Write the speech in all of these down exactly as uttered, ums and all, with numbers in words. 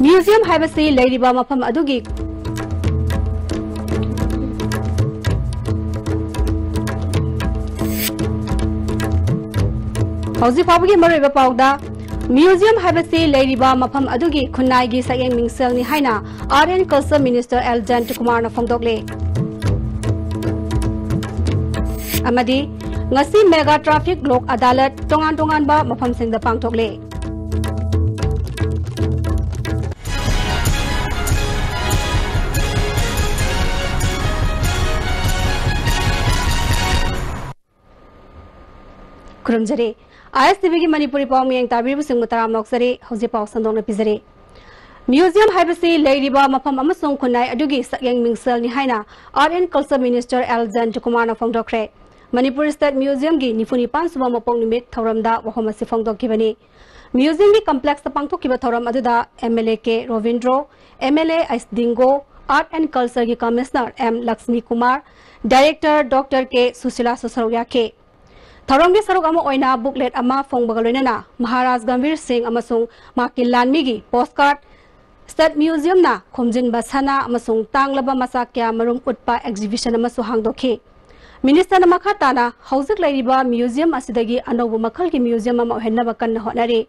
Museum ꯍꯥꯏꯕꯁꯤ ꯂꯩꯔꯤꯕ ꯃꯐꯝ ꯑꯗꯨꯒꯤ ꯍꯧꯖꯤꯛ ꯐꯥꯎꯕꯒꯤ ꯃꯔꯨꯑꯣꯏꯕ ꯄꯥꯎꯗ, museum ꯍꯥꯏꯕꯁꯤ ꯂꯩꯔꯤꯕ ꯃꯐꯝ ꯑꯗꯨꯒꯤ ꯈꯨꯟꯅꯥꯏꯒꯤ ꯁꯛꯌꯦꯡ ꯃꯤꯡꯁꯦꯜꯅꯤ ꯍꯥꯏꯅ Art and Culture Minister L Jayantakumarꯅ ꯐꯣꯡꯗꯣꯛꯂꯦ꯫ ꯑꯃꯗꯤ ꯉꯁꯤ mega traffic ꯂꯣꯛ ꯑꯗꯥꯂꯠ ꯇꯣꯉꯥꯟ ꯇꯣꯉꯥꯟꯕ ꯃꯐꯝꯁꯤꯡꯗ ꯄꯥꯡꯊꯣꯛꯂꯦ꯫ ꯈꯨꯔꯨꯝꯖꯔꯤ꯫ ISTVꯒꯤ ꯃꯅꯤꯄꯨꯔꯤ ꯄꯥꯎ ꯃꯤꯠꯌꯦꯡ ꯇꯥꯕꯤꯔꯤꯕꯁꯤꯡꯕꯨ ꯇꯔꯥꯝꯅ ꯑꯣꯛꯆꯔꯤ꯫ ꯍꯧꯖꯤꯛ ꯄꯥꯎ ꯁꯟꯗꯣꯛꯅ ꯄꯤꯖꯔꯤ꯫ Museum ꯍꯥꯏꯕꯁꯤ ꯂꯩꯔꯤꯕ ꯃꯐꯝ ꯑꯃꯁꯨꯡ ꯈꯨꯟꯅꯥꯏ ꯑꯗꯨꯒꯤ ꯁꯛꯌꯦꯡ ꯃꯤꯡꯁꯦꯜꯅꯤ ꯍꯥꯏꯅ Art and Culture Minister L Jayantakumarꯅ ꯐꯣꯡꯗꯣꯛꯈ꯭ꯔꯦ꯫ Manipur State Museumꯒꯤ ꯅꯤꯐꯨ ꯅꯤꯄꯥꯟ ꯁꯨꯕ ꯃꯄꯣꯛ ꯅꯨꯃꯤꯠ ꯊꯧꯔꯝꯗ ꯋꯥꯐꯝ ꯑꯁꯤ ꯐꯣꯡꯗꯣꯛꯈꯤꯕꯅꯤ꯫ Museumꯒꯤ complexꯇ ꯄꯥꯡꯊꯣꯛꯈꯤꯕ ꯊꯧꯔꯝ ꯑꯗꯨꯗ MLA K Robindro, MLA H ꯗꯤꯡꯒꯣ, Art and Cultureꯒꯤ Commissioner M Lakshmi Kumar, Director Doctor K ꯁꯨꯁꯤꯂꯥꯁꯨ ꯁꯔꯨꯛ ꯌꯥꯈꯤ꯫ ꯊꯧꯔꯝꯒꯤ ꯁꯔꯨꯛ ꯑꯃ ꯑꯣꯏꯅ booklet ꯑꯃ ꯐꯣꯡꯕꯒ ꯂꯣꯏꯅꯅ ꯃꯍꯥꯔꯥꯖ ꯒꯝꯚꯤꯔ ꯁꯤꯡ ꯑꯃꯁꯨꯡ ꯃꯍꯥꯛꯀꯤ ꯂꯥꯟꯃꯤꯒꯤ postcard, State Museumꯅ ꯈꯣꯝꯖꯤꯟꯕ ꯁꯅꯥ ꯑꯃꯁꯨꯡ ꯇꯥꯡꯂꯕ ꯃꯆꯥꯛ ꯀꯌꯥ ꯃꯔꯨꯝ ꯎꯠꯄ exhibition ꯑꯃꯁꯨ ꯍꯥꯡꯗꯣꯛꯈꯤ꯫ Ministerꯅ ꯃꯈꯥ ꯇꯥꯅ ꯍꯧꯖꯤꯛ ꯂꯩꯔꯤꯕ museum ꯑꯁꯤꯗꯒꯤ ꯑꯅꯧꯕ ꯃꯈꯜꯒꯤ museum ꯑꯃ ꯑꯣꯏꯍꯟꯅꯕ ꯀꯟꯅ ꯍꯣꯠꯅꯔꯤ꯫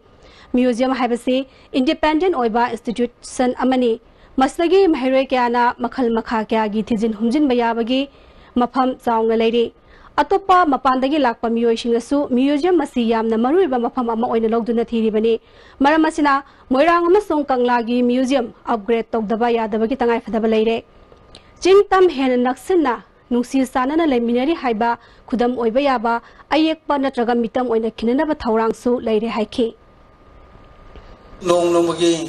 Museum ꯍꯥꯏꯕꯁꯤ independent ꯑꯣꯏꯕ institution ꯑꯃꯅꯤ꯫ ꯃꯁꯤꯗꯒꯤ ꯃꯍꯩꯔꯣꯏ ꯀꯌꯥꯅ ꯃꯈꯜ ꯃꯈꯥ ꯀꯌꯥꯒꯤ ꯊꯤꯖꯤꯟ ꯍꯨꯝꯖꯤꯟꯕ ꯌꯥꯕꯒꯤ ꯃꯐꯝ ꯆꯥꯎꯅ ꯂꯩꯔꯤ꯫ ꯑꯇꯣꯞꯄ ꯃꯄꯥꯟꯗꯒꯤ ꯂꯥꯛꯄ ꯃꯤꯑꯣꯏꯁꯤꯡꯅꯁꯨ museum ꯑꯁꯤ ꯌꯥꯝꯅ ꯃꯔꯨꯑꯣꯏꯕ ꯃꯐꯝ ꯑꯃ ꯑꯣꯏꯅ ꯂꯧꯗꯨꯅ ꯊꯤꯔꯤꯕꯅꯤ꯫ ꯃꯔꯝ ꯑꯁꯤꯅ ꯃꯣꯏꯔꯥꯡ ꯑꯃꯁꯨꯡ ꯀꯪꯂꯥꯒꯤ museum upgrade ꯇꯧꯗꯕ ꯌꯥꯗꯕꯒꯤ ꯇꯉꯥꯏꯐꯗꯕ ꯂꯩꯔꯦ꯫ ꯆꯤꯡ ꯇꯝ ꯍꯦꯟꯅ ꯅꯛꯁꯤꯟꯅ ꯅꯨꯡꯁꯤ ꯆꯥꯟꯅꯅ ꯂꯩꯃꯤꯟꯅꯔꯤ ꯍꯥꯏꯕ ꯈꯨꯗꯝ ꯑꯣꯏꯕ ꯌꯥꯕ ꯑꯌꯦꯛꯄ ꯅꯠꯇ꯭ꯔꯒ ꯃꯤꯇꯝ ꯑꯣꯏꯅ ꯈꯤꯟꯅꯅꯕ ꯊꯧꯔꯥꯡꯁꯨ ꯂꯩꯔꯦ ꯍꯥꯏꯈꯤ꯫ ꯅꯣꯡ ꯅꯣꯡꯃꯒꯤ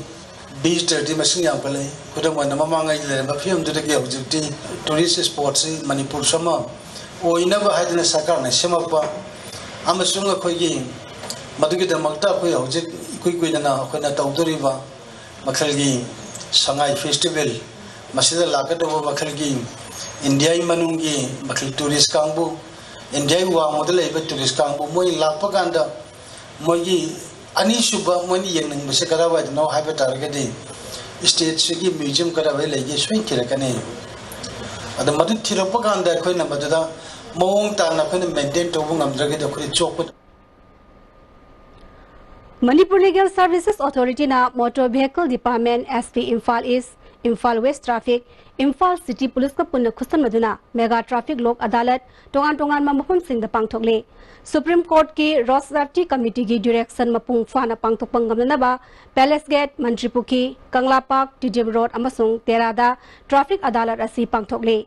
ꯚꯤꯖꯤꯇꯔꯗꯤ ꯃꯁꯤꯡ ꯌꯥꯝꯈꯠꯂꯛꯏ꯫ ꯈꯨꯗꯝ ꯑꯣꯏꯅ, ꯃꯃꯥꯡꯉꯩ ꯂꯩꯔꯝꯕ ꯐꯤꯕꯝꯗꯨꯗꯒꯤ ꯍꯧꯖꯤꯛꯇꯤ ꯇꯨꯔꯤꯁ ꯏꯁꯄꯣꯠꯁꯤ ꯃꯅꯤꯄꯨꯔꯁꯨ ꯑꯃ ꯑꯣꯏꯅꯕ ꯍꯥꯏꯗꯅ ꯁꯔꯀꯥꯔꯅ ꯁꯦꯝꯃꯛꯄ, ꯑꯃꯁꯨꯡ ꯑꯩꯈꯣꯏꯒꯤ ꯃꯗꯨꯒꯤꯗꯃꯛꯇ ꯑꯩꯈꯣꯏ ꯍꯧꯖꯤꯛ ꯏꯀꯨꯏ ꯀꯨꯏꯗꯅ ꯑꯩꯈꯣꯏꯅ ꯇꯧꯗꯣꯔꯤꯕ ꯃꯈꯜꯒꯤ ꯁꯉꯥꯏ ꯐꯦꯁꯇꯤꯚꯦꯜ, ꯃꯁꯤꯗ ꯂꯥꯛꯀꯗꯧꯕ ꯃꯈꯜꯒꯤ ꯏꯟꯗꯤꯌꯥꯒꯤ ꯃꯅꯨꯡꯒꯤ ꯃꯈꯜ ꯇꯨꯔꯤꯁ ꯀꯥꯡꯕꯨ, ꯏꯟꯗꯤꯌꯥꯒꯤ ꯋꯥꯡꯃꯗ ꯂꯩꯕ ꯇꯨꯔꯤꯁ ꯀꯥꯡꯕꯨ, ꯃꯣꯏ ꯂꯥꯛꯄ ꯀꯥꯟꯗ ꯃꯣꯏꯒꯤ ꯑꯅꯤꯁꯨꯕ ꯃꯣꯏꯅ ꯌꯦꯡꯅꯤꯡꯕꯁꯦ ꯀꯗꯥꯏꯋꯥꯏꯗꯅꯣ ꯍꯥꯏꯕ ꯇꯥꯔꯒꯗꯤ, ꯁ꯭ꯇꯦꯠꯁꯤꯒꯤ ꯃ꯭ꯌꯨꯖꯤꯌꯝ ꯀꯗꯥꯏꯋꯥꯏ ꯂꯩꯒꯦ ꯁꯣꯏꯅ ꯊꯤꯔꯛꯀꯅꯤ꯫ ꯑꯗꯣ ꯃꯗꯨ ꯊꯤꯔꯛꯄ ꯀꯥꯟꯗ ꯑꯩꯈꯣꯏꯅ ꯃꯗꯨꯗ ꯃꯑꯣꯡ ꯇꯥꯅ ꯑꯩꯈꯣꯏꯅ ꯃꯦꯟꯇꯦꯟ ꯇꯧꯕ ꯉꯝꯗ꯭ꯔꯒꯗꯤ ꯑꯩꯈꯣꯏꯗ ꯆꯣꯛꯄ Manipur Legal Services Authority ꯅ Motor Vehicle Department, S P Imphal East, Imphal West Traffic, Imphal City Police ꯀ ꯄꯨꯟꯅ ꯈꯨꯠꯁꯝꯅꯗꯨꯅ ꯃꯦꯒꯥ ꯇ꯭ꯔꯥꯐꯤꯛ ꯂꯣꯛ ꯑꯗꯥꯂꯠ ꯇꯣꯉꯥꯟ ꯇꯣꯉꯥꯟꯕ ꯃꯐꯝꯁꯤꯡꯗ ꯄꯥꯡꯊꯣꯛꯂꯦ꯫ ꯁꯨꯄ꯭ꯔꯤꯝ ꯀꯣꯔꯠꯀꯤ ꯔꯣꯗ ꯁꯦꯐꯇꯤ ꯀꯃꯤꯇꯤꯒꯤ ꯗꯤꯔꯦꯛꯁꯟ ꯃꯄꯨꯡ ꯐꯥꯅ ꯄꯥꯡꯊꯣꯛꯄ ꯉꯝꯅꯅꯕ ꯄꯦꯂꯦꯁ ꯒꯦꯠ, ꯃꯟꯇ꯭ꯔꯤ ꯄꯨꯈ꯭ꯔꯤ, ꯀꯪꯂꯥ ꯄꯥꯔꯛ, ꯇꯤꯗꯤꯝ ꯔꯣꯗ ꯑꯃꯁꯨꯡ ꯇꯦꯔꯥꯗ ꯇ꯭ꯔꯥꯐꯤꯛ ꯑꯗꯥꯂꯠ ꯑꯁꯤ ꯄꯥꯡꯊꯣꯛꯂꯦ꯫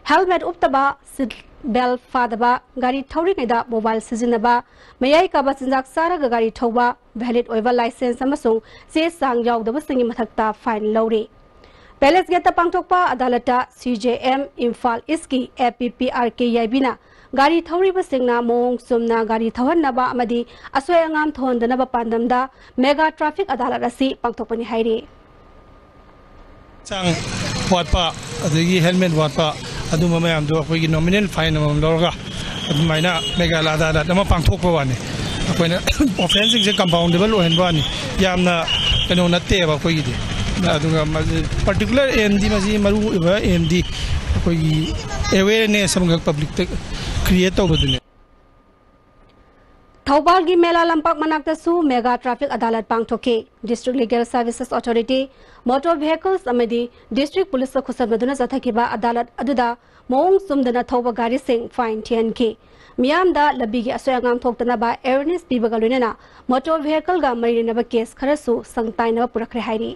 ꯍꯦꯜꯃꯦꯠ ꯎꯞꯇꯕ, ꯁꯤꯠ ꯕꯦꯜꯠ ꯐꯥꯗꯕ, ꯒꯥꯔꯤ ꯊꯧꯔꯤꯉꯩꯗ ꯃꯣꯕꯥꯏꯜ ꯁꯤꯖꯤꯟꯅꯕ, ꯃꯌꯥꯏ ꯀꯥꯕ ꯆꯤꯟꯖꯥꯛ ꯆꯥꯔꯒ ꯒꯥꯔꯤ ꯊꯧꯕ, ꯚꯦꯂꯤꯗ ꯑꯣꯏꯕ ꯂꯥꯏꯁꯦꯟꯁ ꯑꯃꯁꯨꯡ ꯆꯦ ꯆꯥꯡ ꯌꯥꯎꯗꯕꯁꯤꯡꯒꯤ ꯃꯊꯛꯇ ꯐꯥꯏꯟ ꯂꯧꯔꯤ꯫ ꯄꯦꯂꯦꯁ ꯒꯦꯠꯇ ꯄꯥꯡꯊꯣꯛꯄ ꯑꯗꯥꯂꯠꯇ ꯁꯤ ꯖꯦ ꯑꯦꯝ ꯏꯝꯐꯥꯜ ꯏꯁꯀꯤ ꯑꯦ ꯄꯤ ꯄꯤ ꯑꯥꯔ ꯀꯦ ꯌꯥꯏꯕꯤꯅ ꯒꯥꯔꯤ ꯊꯧꯔꯤꯕꯁꯤꯡꯅ ꯃꯑꯣꯡ ꯆꯨꯝꯅ ꯒꯥꯔꯤ ꯊꯧꯍꯟꯅꯕ ꯑꯃꯗꯤ ꯑꯁꯣꯏ ꯑꯉꯥꯝ ꯊꯣꯛꯍꯟꯗꯅꯕ ꯄꯥꯟꯗꯝꯗ ꯃꯦꯒꯥ ꯇ꯭ꯔꯥꯐꯤꯛ ꯑꯗꯥꯂꯠ ꯑꯁꯤ ꯄꯥꯡꯊꯣꯛꯄꯅꯤ ꯍꯥꯏꯔꯤ꯫ ꯆꯥꯡ ꯋꯥꯠꯄ, ꯑꯗꯒꯤ ꯍꯦꯜꯃꯦꯠ ꯋꯥꯠꯄ, ꯑꯗꯨꯝꯕ ꯃꯌꯥꯝꯗꯣ ꯑꯩꯈꯣꯏꯒꯤ ꯅꯣꯃꯤꯅꯦꯜ ꯐꯥꯏꯟ ꯑꯃꯃꯝ ꯂꯧꯔꯒ ꯑꯗꯨꯃꯥꯏꯅ ꯃꯦꯒꯥ ꯑꯗꯥꯂꯠ ꯑꯃ ꯄꯥꯡꯊꯣꯛꯄ ꯋꯥꯅꯤ꯫ ꯑꯩꯈꯣꯏꯅ ꯑꯣꯐꯦꯟꯁꯁꯤꯡꯁꯦ ꯀꯝꯄꯥꯎꯟꯗꯦꯕꯜ ꯑꯣꯏꯍꯟꯕ ꯋꯥꯅꯤ, ꯌꯥꯝꯅ ꯀꯩꯅꯣ ꯅꯠꯇꯦꯕ ꯑꯩꯈꯣꯏꯒꯤꯗꯤ꯫ ꯑꯗꯨꯒ ꯄꯥꯔꯇꯤꯀꯨꯂꯔ ꯑꯦꯝꯗꯤ, ꯃꯁꯤ ꯃꯔꯨ ꯑꯣꯏꯕ ꯑꯦꯝꯗꯤ ꯑꯩꯈꯣꯏꯒꯤ ꯑꯦꯋꯦꯔꯅꯦꯁ ꯑꯃꯈꯛ ꯄꯕ꯭ꯂꯤꯛꯇ ꯀ꯭ꯔꯤꯌꯦꯠ ꯇꯧꯕꯗꯨꯅꯦ꯫ ꯊꯧꯕꯥꯜꯒꯤ ꯃꯦꯂꯥ ꯂꯝꯄꯥꯛ ꯃꯅꯥꯛꯇꯁꯨ ꯃꯦꯒꯥ ꯇ꯭ꯔꯥꯐꯤꯛ ꯑꯗꯥꯂꯠ ꯄꯥꯡꯊꯣꯛꯈꯤ꯫ District legal services authority, motor vehicles ꯑꯃꯗꯤ ꯗꯤꯁꯇ꯭ꯔꯤꯛ ꯄꯨꯂꯤꯁꯀ ꯈꯨꯠꯁꯝꯅꯗꯨꯅ ꯆꯠꯊꯈꯤꯕ ꯑꯗꯥꯂꯠ ꯑꯗꯨꯗ ꯃꯑꯣꯡ ꯆꯨꯝꯗꯅ ꯊꯧꯕ ꯒꯥꯔꯤꯁꯤꯡ ꯐꯥꯏꯟ ꯊꯤꯍꯟꯈꯤ꯫ ꯃꯤꯌꯥꯝꯗ ꯂꯝꯕꯤꯒꯤ ꯑꯁꯣꯏ ꯑꯉꯥꯝ ꯊꯣꯛꯇꯅꯕ ꯑꯦꯋꯦꯔꯅꯦꯁ ꯄꯤꯕꯒ ꯂꯣꯏꯅꯅ ꯃꯣꯇꯣꯔ ꯚꯦꯍꯤꯀꯜꯒ ꯃꯔꯤ ꯂꯩꯅꯕ ꯀꯦꯁ ꯈꯔꯁꯨ ꯁꯪ ꯇꯥꯏꯅꯕ ꯄꯨꯔꯛꯈ꯭ꯔꯦ ꯍꯥꯏꯔꯤ꯫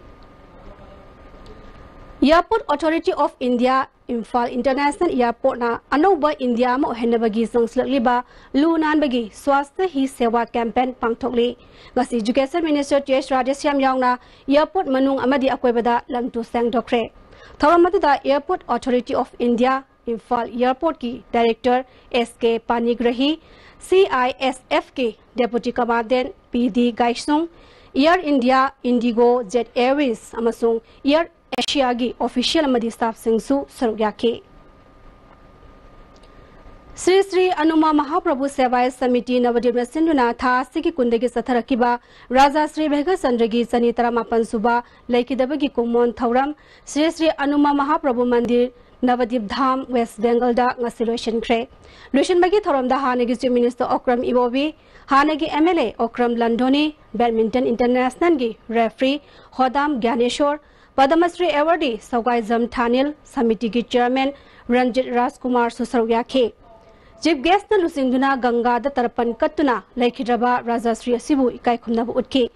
Airport Authority of India Imphal International Airportꯅ ꯑꯅꯧꯕ ꯏꯟꯗꯤꯌꯥ ꯑꯃ ꯑꯣꯏꯍꯟꯅꯕꯒꯤ ꯆꯪꯁꯤꯜꯂꯛꯂꯤꯕ ꯂꯨ ꯅꯥꯟꯕꯒꯤ ꯁ꯭ꯋꯥꯁꯊ ꯍꯤ ꯁꯦꯋꯥ ꯀꯦꯝꯄꯦꯟ ꯄꯥꯡꯊꯣꯛꯂꯤ꯫ ꯉꯁꯤ Education Minister ꯇꯤ ꯑꯦꯁ ꯔꯥꯙꯦꯁ꯭ꯌꯥꯝ ꯌꯥꯎꯅ airport ꯃꯅꯨꯡ ꯑꯃꯗꯤ ꯑꯀꯣꯏꯕꯗ ꯂꯝ ꯇꯨ ꯁꯦꯡꯗꯣꯛꯈ꯭ꯔꯦ꯫ ꯊꯧꯔꯝ ꯑꯗꯨꯗ Airport Authority of India Imphal Airportꯀꯤ Director S K ꯄꯥꯅꯤꯒ꯭ꯔꯍꯤ, C I S ꯑꯦꯐꯀꯤ Deputy Commandant P D ꯒꯥꯏꯁꯨꯡ, Air India, IndiGo, Jet Airways ꯑꯃꯁꯨꯡ Air Asiaꯒꯤ official ꯑꯃꯗꯤ staffꯁꯤꯡꯁꯨ ꯁꯔꯨꯛ ꯌꯥꯈꯤ꯫ ꯁ꯭ꯔꯤ ꯁ꯭ꯔꯤ ꯑꯅꯨꯃꯥ ꯃꯍꯥꯄ꯭ꯔꯚꯨ ꯁꯦꯕꯥ ꯁꯃꯤꯇꯤ ꯅꯕꯗꯤꯞꯅ ꯁꯤꯟꯗꯨꯅ ꯊꯥ ꯑꯁꯤꯒꯤ ꯀꯨꯟꯗꯒꯤ ꯆꯠꯊꯔꯛꯈꯤꯕ ꯔꯥꯖꯥ ꯁ꯭ꯔꯤ ꯚꯩꯒꯆꯟꯗ꯭ꯔꯒꯤ ꯆꯅꯤ ꯇꯔꯥꯃꯥꯄꯟ ꯁꯨꯕ ꯂꯩꯈꯤꯗꯕꯒꯤ ꯀꯨꯝꯑꯣꯟ ꯊꯧꯔꯝ ꯁ꯭ꯔꯤ ꯁ꯭ꯔꯤ ꯑꯅꯨꯃꯥ ꯃꯍꯥꯄ꯭ꯔꯚꯨ ꯃꯟꯗꯤꯔ, ꯅꯕꯗꯤꯞ ꯙꯥꯝ, ꯋꯦꯁ ꯕꯦꯡꯒꯜꯗ ꯉꯁꯤ ꯂꯣꯏꯁꯤꯟꯈ꯭ꯔꯦ꯫ ꯂꯣꯏꯁꯤꯟꯕꯒꯤ ꯊꯧꯔꯝꯗ ꯍꯥꯟꯅꯒꯤ Chief Minister ꯑꯣꯀ꯭ꯔꯝ ꯏꯕꯣꯕꯤ, ꯍꯥꯟꯅꯒꯤ M L A Okram Landoni, Badminton Internationalꯒꯤ referee ꯍꯣꯗꯥꯝ ꯒ꯭ꯌꯥꯅꯦꯁꯣꯔ, ꯄꯗꯃꯁ꯭ꯔꯤ awardee ꯁꯧꯒꯥꯏꯖꯝ ꯊꯥꯅꯤꯜ, ꯁꯃꯤꯇꯤꯒꯤ chairman ꯔꯟꯖꯤꯠ ꯔꯥꯖꯀꯨꯃꯥꯔꯁꯨ ꯁꯔꯨꯛ ꯌꯥꯈꯤ꯫ Chief guestꯅ ꯂꯨꯆꯤꯡꯗꯨꯅ ꯒꯪꯒꯥꯗ ꯇꯔꯄꯟ ꯀꯠꯇꯨꯅ ꯂꯩꯈꯤꯗ꯭ꯔꯕ ꯔꯥꯖꯥ ꯁ꯭ꯔꯤ ꯑꯁꯤꯕꯨ ꯏꯀꯥꯏ ꯈꯨꯝꯅꯕ ꯎꯠꯈꯤ꯫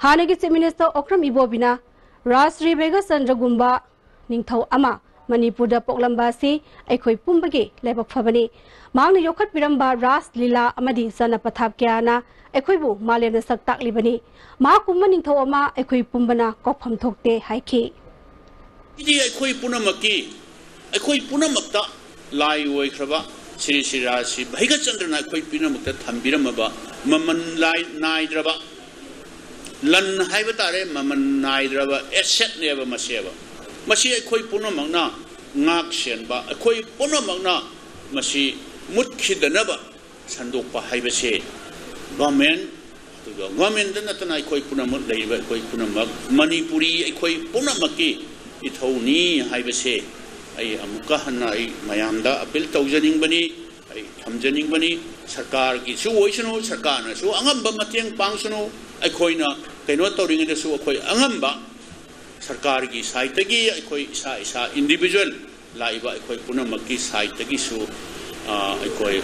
ꯍꯥꯟꯅꯒꯤ Chief Minister ꯑꯣꯀ꯭ꯔꯝ ꯏꯕꯣꯕꯤꯅ ꯔꯥꯖ ꯁ꯭ꯔꯤ ꯚꯩꯒꯆꯟꯗ꯭ꯔꯒꯨꯝꯕ ꯅꯤꯡꯊꯧ ꯑꯃ ꯃꯅꯤꯄꯨꯔꯗ ꯄꯣꯛꯂꯝꯕ ꯑꯁꯤ ꯑꯩꯈꯣꯏ ꯄꯨꯝꯕꯒꯤ ꯂꯥꯏꯕꯛ ꯐꯕꯅꯤ꯫ ꯃꯍꯥꯛꯅ ꯌꯣꯛꯈꯠꯄꯤꯔꯝꯕ ꯔꯥꯁ ꯂꯤꯂꯥ ꯑꯃꯗꯤ ꯆꯠꯅ ꯄꯊꯥꯞ ꯀꯌꯥꯅ ꯑꯩꯈꯣꯏꯕꯨ ꯃꯥꯂꯦꯝꯗ ꯁꯛ ꯇꯥꯛꯂꯤꯕꯅꯤ꯫ ꯃꯍꯥꯛꯀꯨꯝꯕ ꯅꯤꯡꯊꯧ ꯑꯃ ꯑꯩꯈꯣꯏ ꯄꯨꯝꯕꯅ ꯀꯣꯛꯐꯝ ꯊꯣꯛꯇꯦ ꯍꯥꯏꯈꯤ꯫ ꯁꯤꯗꯤ ꯑꯩꯈꯣꯏ ꯄꯨꯝꯅꯃꯛꯀꯤ, ꯑꯩꯈꯣꯏ ꯄꯨꯝꯅꯃꯛꯇ ꯂꯥꯏ ꯑꯣꯏꯈ꯭ꯔꯕ ꯁ꯭ꯔꯤ ꯁ꯭ꯔꯤ ꯔꯥꯖ ꯁ꯭ꯔꯤ ꯚꯩꯒꯆꯟꯗ꯭ꯔꯅ ꯑꯩꯈꯣꯏ ꯄꯨꯝꯅꯃꯛꯇ ꯊꯝꯕꯤꯔꯝꯃꯕ ꯃꯃꯜ ꯂꯥꯏ ꯅꯥꯏꯗ꯭ꯔꯕ ꯂꯟ ꯍꯥꯏꯕ ꯇꯥꯔꯦ, ꯃꯃꯜ ꯅꯥꯏꯗ꯭ꯔꯕ assetꯅꯦꯕ ꯃꯁꯦꯕ꯫ ꯃꯁꯤ ꯑꯩꯈꯣꯏ ꯄꯨꯝꯅꯃꯛꯅ ꯉꯥꯛ ꯁꯦꯟꯕ, ꯑꯩꯈꯣꯏ ꯄꯨꯝꯅꯃꯛꯅ ꯃꯁꯤ ꯃꯨꯠꯈꯤꯗꯅꯕ ꯁꯟꯗꯣꯛꯄ ꯍꯥꯏꯕꯁꯦ government, ꯑꯗꯨꯒ governmentꯗ ꯅꯠꯇꯅ ꯑꯩꯈꯣꯏ ꯄꯨꯝꯅꯃꯛ ꯂꯩꯔꯤꯕ ꯑꯩꯈꯣꯏ ꯄꯨꯝꯅꯃꯛ ꯃꯅꯤꯄꯨꯔꯤ ꯑꯩꯈꯣꯏ ꯄꯨꯝꯅꯃꯛꯀꯤ ꯏꯊꯧꯅꯤ ꯍꯥꯏꯕꯁꯦ ꯑꯩ ꯑꯃꯨꯛꯀ ꯍꯟꯅ ꯑꯩ ꯃꯌꯥꯝꯗ appeal ꯇꯧꯖꯅꯤꯡꯕꯅꯤ, ꯑꯩ ꯊꯝꯖꯅꯤꯡꯕꯅꯤ꯫ ꯁꯔꯀꯥꯔꯒꯤꯁꯨ ꯑꯣꯏꯁꯅꯨ, ꯁꯔꯀꯥꯔꯅꯁꯨ ꯑꯉꯝꯕ ꯃꯇꯦꯡ ꯄꯥꯡꯁꯅꯨ, ꯑꯩꯈꯣꯏꯅ ꯀꯩꯅꯣ ꯇꯧꯔꯤꯉꯩꯗꯁꯨ ꯑꯩꯈꯣꯏ ꯑꯉꯝꯕ ꯁꯔꯀꯥꯔꯒꯤ sideꯇꯒꯤ, ꯑꯩꯈꯣꯏ ꯏꯁꯥ ꯏꯁꯥ individual ꯂꯥꯛꯏꯕ ꯑꯩꯈꯣꯏ ꯄꯨꯝꯅꯃꯛꯀꯤ sideꯇꯒꯤꯁꯨ, ꯑ, ꯑꯩꯈꯣꯏ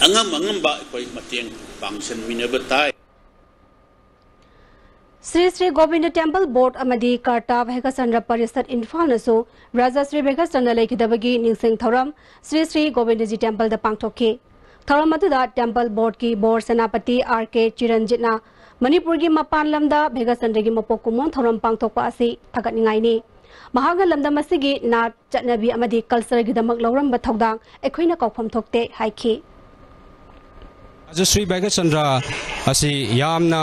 ꯑꯉꯝ ꯑꯉꯝꯕ ꯑꯩꯈꯣꯏ ꯃꯇꯦꯡ ꯄꯥꯡꯁꯟꯃꯤꯟꯅꯕ ꯇꯥꯏ꯫ ꯁ꯭ꯔꯤ ꯁ꯭ꯔꯤ ꯒꯣꯕꯤꯟꯗ ꯇꯦꯝꯄꯜ ꯕꯣꯔꯗ ꯑꯃꯗꯤ ꯀꯔꯇꯥ ꯚꯦꯒꯆꯟꯗ꯭ꯔ ꯄꯔꯤꯁꯠ ꯏꯝꯐꯥꯜꯅꯁꯨ ꯔꯥꯖꯥ ꯁ꯭ꯔꯤ ꯚꯦꯒꯆꯟꯗ꯭ꯔ ꯂꯩꯈꯤꯗꯕꯒꯤ ꯅꯤꯡꯁꯤꯡ ꯊꯧꯔꯝ ꯁ꯭ꯔꯤ ꯁ꯭ꯔꯤ ꯒꯣꯕꯤꯟꯗꯖꯤ ꯇꯦꯝꯄꯜꯗ ꯄꯥꯡꯊꯣꯛꯈꯤ꯫ ꯊꯧꯔꯝ ꯑꯗꯨꯗ ꯇꯦꯝꯄꯜ ꯕꯣꯔꯗꯀꯤ ꯕꯣꯔꯗ ꯁꯦꯅꯥꯄꯇꯤ ꯑꯥꯔ ꯀꯦ ꯆꯤꯔꯟꯖꯤꯠꯅ ꯃꯅꯤꯄꯨꯔꯒꯤ ꯃꯄꯥꯟ ꯂꯝꯗ ꯚꯦꯒꯆꯟꯗ꯭ꯔꯒꯤ ꯃꯄꯣꯛ ꯀꯨꯝꯑꯣꯟ ꯊꯧꯔꯝ ꯄꯥꯡꯊꯣꯛꯄ ꯑꯁꯤ ꯊꯥꯒꯠꯅꯤꯡꯉꯥꯏꯅꯤ꯫ ꯃꯍꯥꯛꯅ ꯂꯝꯗꯝ ꯑꯁꯤꯒꯤ ꯅꯥꯠ, ꯆꯠꯅꯕꯤ ꯑꯃꯗꯤ ꯀꯜꯆꯔꯒꯤꯗꯃꯛ ꯂꯧꯔꯝꯕ ꯊꯧꯗꯥꯡ ꯑꯩꯈꯣꯏꯅ ꯀꯥꯎꯐꯝ ꯊꯣꯛꯇꯦ ꯍꯥꯏꯈꯤ꯫ ꯔꯥꯖꯥ ꯁ꯭ꯔꯤ ꯚꯦꯒꯆꯟꯗ꯭ꯔ ꯑꯁꯤ ꯌꯥꯝꯅ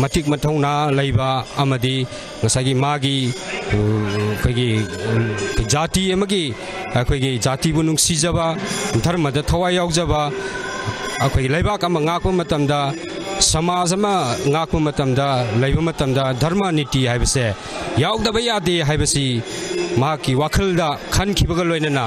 ꯃꯇꯤꯛ ꯃꯊꯧꯅꯥ ꯂꯩꯕ ꯑꯃꯗꯤ ꯉꯁꯥꯏꯒꯤ ꯃꯥꯒꯤ, ꯎꯝ, ꯑꯩꯈꯣꯏꯒꯤ, ꯎꯝ, ꯖꯥꯇꯤ ꯑꯃꯒꯤ, ꯑꯩꯈꯣꯏꯒꯤ ꯖꯥꯇꯤꯕꯨ ꯅꯨꯡꯁꯤꯖꯕ, ꯙꯔꯃꯗ ꯊꯋꯥꯏ ꯌꯥꯎꯖꯕ, ꯑꯩꯈꯣꯏꯒꯤ ꯂꯩꯕꯥꯛ ꯑꯃ ꯉꯥꯛꯄ ꯃꯇꯝꯗ, ꯁꯃꯥꯖ ꯑꯃ ꯉꯥꯛꯄ ꯃꯇꯝꯗ, ꯂꯩꯕ ꯃꯇꯝꯗ ꯙꯔꯃ ꯅꯤꯇꯤ ꯍꯥꯏꯕꯁꯦ ꯌꯥꯎꯗꯕ ꯌꯥꯗꯦ ꯍꯥꯏꯕꯁꯤ ꯃꯍꯥꯛꯀꯤ ꯋꯥꯈꯜꯗ ꯈꯟꯈꯤꯕꯒ ꯂꯣꯏꯅꯅ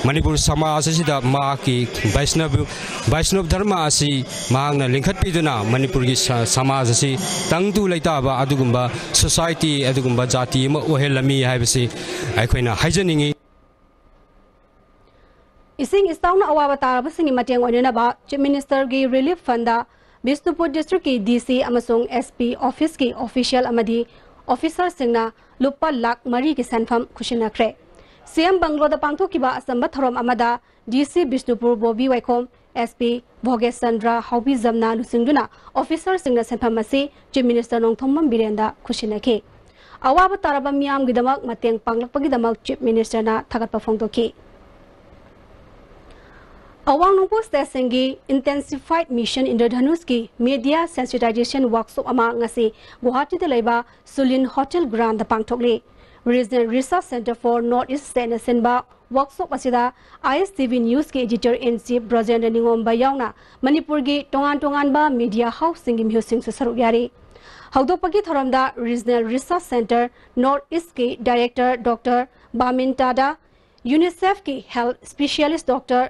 ꯃꯅꯤꯄꯨꯔ ꯁꯃꯥꯖ ꯑꯁꯤꯗ ꯃꯍꯥꯛꯀꯤ ꯕꯩꯁꯅꯕ, ꯕꯩꯁꯅꯕ ꯙꯔꯃ ꯑꯁꯤ ꯃꯍꯥꯛꯅ ꯂꯤꯡꯈꯠꯄꯤꯗꯨꯅ ꯃꯅꯤꯄꯨꯔꯒꯤ ꯁ-, ꯁꯃꯥꯖ ꯑꯁꯤ ꯇꯪꯗꯨ ꯂꯩꯇꯥꯕ ꯑꯗꯨꯒꯨꯝꯕ society, ꯑꯗꯨꯒꯨꯝꯕ ꯖꯥꯇꯤ ꯑꯃ ꯑꯣꯏꯍꯜꯂꯝꯃꯤ ꯍꯥꯏꯕꯁꯤ ꯑꯩꯈꯣꯏꯅ ꯍꯥꯏꯖꯅꯤꯡꯏ꯫ ꯏꯁꯤꯡ ꯏꯆꯥꯎꯅ ꯑꯋꯥꯕ ꯇꯥꯔꯕꯁꯤꯡꯒꯤ ꯃꯇꯦꯡ ꯑꯣꯏꯅꯅꯕ Chief Ministerꯒꯤ Relief Fundꯗ ꯕꯤꯁꯅꯨꯄꯨꯔ Districtꯀꯤ DC ꯑꯃꯁꯨꯡ SP Officeꯀꯤ official ꯑꯃꯗꯤ officerꯁꯤꯡꯅ ꯂꯨꯄꯥ ꯂꯥꯈ ꯃꯔꯤꯒꯤ ꯁꯦꯟꯐꯝ ꯈꯨꯠꯁꯤꯟꯅꯈ꯭ꯔꯦ꯫ CM Bungalowꯗ ꯄꯥꯡꯊꯣꯛꯈꯤꯕ ꯑꯆꯝꯕ ꯊꯧꯔꯝ ꯑꯃꯗ DC ꯕꯤꯁꯅꯨꯄꯨꯔ ꯕꯣꯕꯤ ꯋꯥꯏꯈꯣꯝ, SP ꯚꯣꯒꯦꯁ ꯆꯟꯗ꯭ꯔ ꯍꯥꯎꯕꯤꯖꯝꯅ ꯂꯨꯆꯤꯡꯗꯨꯅ officerꯁꯤꯡꯅ ꯁꯦꯟꯐꯝ ꯑꯁꯤ Chief Minister ꯅꯣꯡꯊꯣꯝꯕꯝ ꯕꯤꯔꯦꯟꯗ ꯈꯨꯠꯁꯤꯟꯅꯈꯤ꯫ ꯑꯋꯥꯕ ꯇꯥꯔꯕ ꯃꯤꯌꯥꯝꯒꯤꯗꯃꯛ ꯃꯇꯦꯡ ꯄꯥꯡꯂꯛꯄꯒꯤꯗꯃꯛ Chief Ministerꯅ ꯊꯥꯒꯠꯄ ꯐꯣꯡꯗꯣꯛꯈꯤ꯫ ꯑꯋꯥꯡ ꯅꯣꯡꯄꯣꯛ stateꯁꯤꯡꯒꯤ Intensified Mission ꯏꯟꯗ꯭ꯔꯙꯅꯨꯁꯀꯤ media sensitization workshop ꯑꯃ ꯉꯁꯤ ꯒꯨꯋꯥꯍꯥꯇꯤꯗ ꯂꯩꯕ ꯁꯨꯂꯤꯟ Hotel Grandꯗ ꯄꯥꯡꯊꯣꯛꯂꯤ꯫ Regional Research Centre for North East stateꯅ ꯁꯤꯟꯕ workshop ꯑꯁꯤꯗ ISTV Newsꯀꯤ editor in chief ꯕ꯭ꯔꯖꯦꯟꯗ꯭ꯔ ꯅꯤꯉꯣꯝꯕ ꯌꯥꯎꯅ ꯃꯅꯤꯄꯨꯔꯒꯤ ꯇꯣꯉꯥꯟ ꯇꯣꯉꯥꯟꯕ media houseꯁꯤꯡꯒꯤ ꯃꯤꯍꯨꯠꯁꯤꯡꯁꯨ ꯁꯔꯨꯛ ꯌꯥꯔꯤ꯫ ꯍꯧꯗꯣꯛꯄꯒꯤ ꯊꯧꯔꯝꯗ Regional Research Centre North Eastꯀꯤ director Doctor ꯕꯥꯃꯤꯟ ꯇꯥꯗꯥ, UNICEFꯀꯤ health specialist Doctor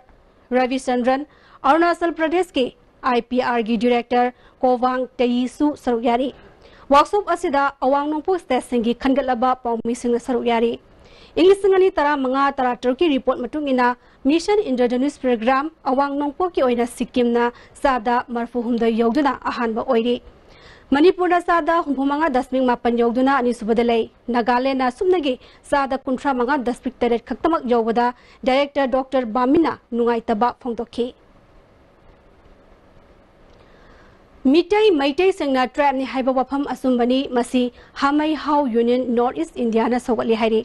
ꯔꯕꯤꯆꯟꯗ꯭ꯔꯟ, Arunachal ꯄ꯭ꯔꯗꯦꯁꯀꯤ IPRꯒꯤ director ꯀꯣꯕꯥꯡ ꯇꯦꯌꯤꯁꯨ ꯁꯔꯨꯛ ꯌꯥꯔꯤ꯫ Workshop ꯑꯁꯤꯗ ꯑꯋꯥꯡ ꯅꯣꯡꯄꯣꯛ stateꯁꯤꯡꯒꯤ ꯈꯟꯒꯠꯂꯕ ꯄꯥꯎꯃꯤꯁꯤꯡꯅ ꯁꯔꯨꯛ ꯌꯥꯔꯤ꯫ ꯏꯪ ꯂꯤꯁꯤꯡ ꯑꯅꯤ ꯇꯔꯥꯃꯉꯥ ꯇꯔꯥꯇꯔꯨꯛꯀꯤ report ꯃꯇꯨꯡ ꯏꯟꯅ Mission Indradhanush program ꯑꯋꯥꯡ ꯅꯣꯡꯄꯣꯛꯀꯤ ꯑꯣꯏꯅ ꯁꯤꯛꯀꯤꯝꯅ ꯆꯥꯗ ꯃꯔꯐꯨ ꯍꯨꯝꯗꯣꯏ ꯌꯧꯗꯨꯅ ꯑꯍꯥꯟꯕ ꯑꯣꯏꯔꯤ꯫ ꯃꯅꯤꯄꯨꯔꯅ ꯆꯥꯗ ꯍꯨꯝꯐꯨ ꯃꯉꯥ ꯗꯁꯃꯤꯛ ꯃꯥꯄꯟ ꯌꯧꯗꯨꯅ ꯑꯅꯤꯁꯨꯕꯗ ꯂꯩ꯫ ꯅꯥꯒꯥꯂꯦꯟꯗ ꯁꯨꯞꯅꯒꯤ ꯆꯥꯗ ꯀꯨꯟꯊ꯭ꯔꯥ ꯃꯉꯥ ꯗꯁꯃꯤꯛ ꯇꯔꯦꯠ ꯈꯛꯇꯃꯛ ꯌꯧꯕꯗ ꯗꯥꯏꯔꯦꯛꯇꯔ ꯗꯣꯛꯇꯔ ꯕꯥꯃꯤꯅ ꯅꯨꯡꯉꯥꯏꯇꯕ ꯐꯣꯡꯗꯣꯛꯈꯤ꯫ ꯃꯤꯇꯩ ꯃꯩꯇꯩꯁꯤꯡꯅ ꯇ꯭ꯔꯥꯏꯕꯅꯤ ꯍꯥꯏꯕ ꯋꯥꯐꯝ ꯑꯆꯨꯝꯕꯅꯤ꯫ ꯃꯁꯤ ꯍꯥꯃꯩ ꯍꯥꯎ ꯌꯨꯅꯤꯌꯟ ꯅꯣꯔꯠ ꯏꯁ ꯏꯟꯗꯤꯌꯥꯅ ꯁꯧꯒꯠꯂꯤ ꯍꯥꯏꯔꯤ꯫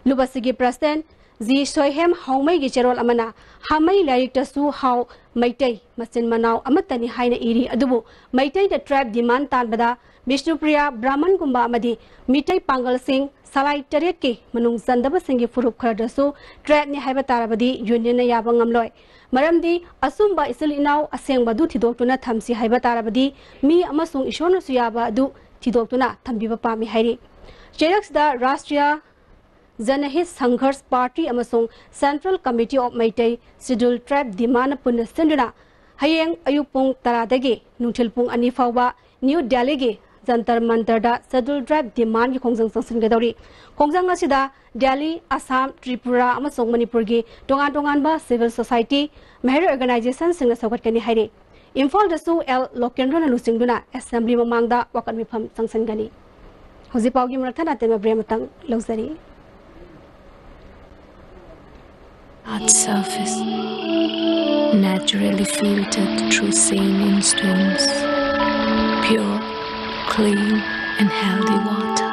ꯂꯨꯞ ꯑꯁꯤꯒꯤ ꯄ꯭ꯔꯁꯤꯗꯦꯟ ꯖꯤ ꯁꯣꯏꯍꯦꯝ ꯍꯥꯎꯃꯩꯒꯤ ꯆꯦꯔꯣꯜ ꯑꯃꯅ ꯍꯥꯃꯩ ꯂꯥꯏꯔꯤꯛꯇꯁꯨ ꯍꯥꯎ ꯃꯩꯇꯩ ꯃꯆꯤꯟ ꯃꯅꯥꯎ ꯑꯃꯠꯇꯅꯤ ꯍꯥꯏꯅ ꯏꯔꯤ꯫ ꯑꯗꯨꯕꯨ ꯃꯩꯇꯩꯗ ꯇ꯭ꯔꯥꯏꯕ ꯗꯤꯃꯥꯟ ꯇꯥꯟꯕꯗ ꯕꯤꯁꯅꯨꯄ꯭ꯔꯤꯌꯥ ꯕ꯭ꯔꯥꯍꯃꯟꯒꯨꯝꯕ ꯑꯃꯗꯤ ꯃꯤꯇꯩ ꯄꯥꯡꯒꯜꯁꯤꯡ ꯁꯂꯥꯏ ꯇꯔꯦꯠꯀꯤ ꯃꯅꯨꯡ ꯆꯟꯗꯕꯁꯤꯡꯒꯤ ꯐꯨꯔꯨꯞ ꯈꯔꯗꯁꯨ ꯇ꯭ꯔꯥꯏꯕꯅꯤ ꯍꯥꯏꯕ ꯇꯥꯔꯕꯗꯤ ꯌꯨꯅꯤꯌꯟꯅ ꯌꯥꯕ ꯉꯝꯂꯣꯏ꯫ ꯃꯔꯝꯗꯤ ꯑꯆꯨꯝꯕ ꯏꯆꯤꯜ ꯏꯅꯥꯎ ꯑꯁꯦꯡꯕ ꯑꯗꯨ ꯊꯤꯗꯣꯛꯇꯨꯅ ꯊꯝꯁꯤ ꯍꯥꯏꯕ ꯇꯥꯔꯕꯗꯤ ꯃꯤ ꯑꯃꯁꯨꯡ ꯏꯁꯣꯔꯅꯁꯨ ꯌꯥꯕ ꯑꯗꯨ ꯊꯤꯗꯣꯛꯇꯨꯅ ꯊꯝꯕꯤꯕ ꯄꯥꯝꯃꯤ ꯍꯥꯏꯔꯤ꯫ ꯆꯩꯔꯛꯁꯤꯗ ꯔꯥꯁꯇ꯭ꯔꯤꯌꯥ ꯖꯅꯍꯤꯠ ꯁꯪꯘꯔꯁ ꯄꯥꯔꯇꯤ ꯑꯃꯁꯨꯡ ꯁꯦꯟꯇ꯭ꯔꯦꯜ ꯀꯃꯤꯇꯤ ꯑꯣꯐ ꯃꯩꯇꯩ ꯁꯤꯗꯨꯜ ꯇ꯭ꯔꯥꯏꯕ ꯗꯤꯃꯥꯟꯅ ꯄꯨꯟꯅ ꯁꯤꯟꯗꯨꯅ ꯍꯌꯦꯡ ꯑꯌꯨꯛ ꯄꯨꯡ ꯇꯔꯥꯗꯒꯤ ꯅꯨꯡꯊꯤꯜ ꯄꯨꯡ ꯑꯅꯤ ꯐꯥꯎꯕ ꯅ꯭ꯌꯨ ꯗꯦꯜꯂꯤꯒꯤ ꯖꯟꯇꯔ ꯃꯟꯇꯔꯗ ꯁꯤꯗꯨꯜ ꯇ꯭ꯔꯥꯏꯕ ꯗꯤꯃꯥꯟꯒꯤ ꯈꯣꯡꯖꯪ ꯆꯪꯁꯤꯟꯒꯗꯧꯔꯤ꯫ ꯈꯣꯡꯖꯪ ꯑꯁꯤꯗ ꯗꯦꯜꯂꯤ, ꯑꯁꯥꯝ, ꯇ꯭ꯔꯤꯄꯨꯔꯥ ꯑꯃꯁꯨꯡ ꯃꯅꯤꯄꯨꯔꯒꯤ ꯇꯣꯉꯥꯟ ꯇꯣꯉꯥꯟꯕ ꯁꯤꯚꯤꯜ ꯁꯣꯁꯥꯏꯇꯤ, ꯃꯍꯩꯔꯣꯏ ꯑꯣꯔꯒꯅꯥꯏꯖꯦꯁꯟꯁꯤꯡꯅ ꯁꯧꯒꯠꯀꯅꯤ ꯍꯥꯏꯔꯤ꯫ ꯏꯝꯐꯥꯜꯗꯁꯨ ꯑꯦꯜ ꯂꯣꯀꯦꯟꯗ꯭ꯔꯣꯅ ꯂꯨꯆꯤꯡꯗꯨꯅ ꯑꯦꯁꯦꯝꯕ꯭ꯂꯤ ꯃꯃꯥꯡꯗ ꯋꯥꯀꯠ ꯃꯤꯐꯝ ꯆꯪꯁꯤꯟꯒꯅꯤ꯫ ꯍꯧꯖꯤꯛ ꯄꯥꯎꯒꯤ ꯃꯔꯛ ꯊꯠꯅ ꯑꯇꯦꯟꯕ ꯕ꯭ꯔꯦꯛ ꯑꯃꯇꯪ ꯂꯧꯖꯔꯤ꯫ Earth's surface, naturally filtered through saline streams, pure, clean, and healthy water.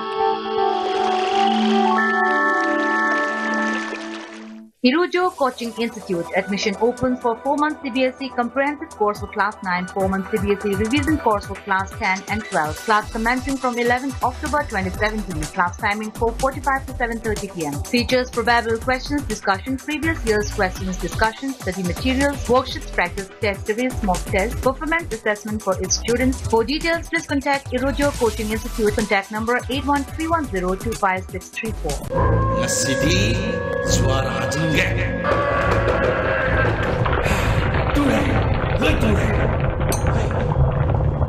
Irojo Coaching Institute. Admission open for four months C B S E comprehensive course for class nine, four months C B S E revision course for class ten and twelve. Class commencing from eleventh October twenty seventeen. Class timing four forty-five to seven thirty p m. Features: probable questions, discussion, previous year's questions, discussion, study materials, worksheets, practice test series, mock test, performance assessment for its students. For details, please contact Irojo Coaching Institute. Contact number eight one three one zero two five six three four. ꯉꯁꯤꯗꯤ ꯖ꯭ꯋꯥꯔ ꯍꯥꯖꯤꯟꯒꯦ꯫ ꯇꯨꯔꯦ, ꯂꯣꯏ ꯇꯨꯔꯦ꯫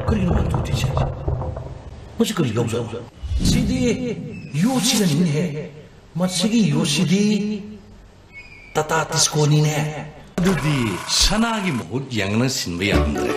ꯀꯔꯤꯅꯣ ꯃꯥ ꯇꯨꯗ꯭ꯔꯤꯁꯦ? ꯃꯁꯤ ꯀꯔꯤ ꯌꯥꯎꯖꯥꯠꯅꯣ? ꯁꯤꯗꯤ ꯌꯣꯠꯁꯤꯅꯅꯤꯅꯦꯍꯦ꯫ ꯃꯁꯤꯒꯤ ꯌꯣꯠꯁꯤꯗꯤ ꯇꯥꯇꯥ ꯇꯤꯁꯀꯣꯅꯤꯅꯦ꯫ ꯑꯗꯨꯗꯤ ꯁꯅꯥꯒꯤ ꯃꯍꯨꯠ ꯌꯦꯡꯅ ꯁꯤꯟꯕ ꯌꯥꯔꯝꯗ꯭ꯔꯦ꯫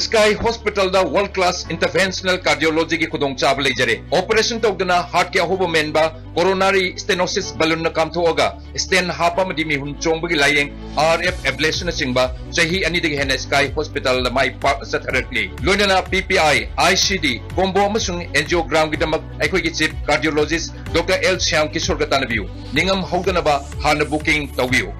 Sky Hospitalꯗ world class interventional cardiologyꯒꯤ ꯈꯨꯗꯣꯡꯆꯥꯕ ꯂꯩꯖꯔꯦ꯫ Operation ꯇꯧꯗꯅ heartꯀꯤ ꯑꯍꯣꯕ ꯃꯦꯟꯕ, coronary stenosis balloonꯅ ꯀꯥꯝꯊꯣꯛꯑꯒ stent ꯍꯥꯞꯄ ꯑꯃꯗꯤ ꯃꯤꯍꯨꯟ ꯆꯣꯡꯕꯒꯤ ꯂꯥꯌꯦꯡ, RF ablationꯅꯆꯤꯡꯕ ꯆꯍꯤ ꯑꯅꯤꯗꯒꯤ ꯍꯦꯟꯅ Sky Hospitalꯗ ꯃꯥꯏ ꯄꯥꯛꯅ ꯆꯠꯊꯔꯛꯂꯤ꯫ ꯂꯣꯏꯅꯅ PPI, ICD, combo ꯑꯃꯁꯨꯡ angiogramꯒꯤꯗꯃꯛ ꯑꯩꯈꯣꯏꯒꯤ chief cardiologist Doctor L Shyam ꯀꯤꯁꯣꯔꯒ ꯇꯥꯟꯅꯕꯤꯌꯨ꯫ ꯅꯤꯡꯉꯝ ꯍꯧꯗꯅꯕ ꯍꯥꯟꯅ booking ꯇꯧꯕꯤꯌꯨ꯫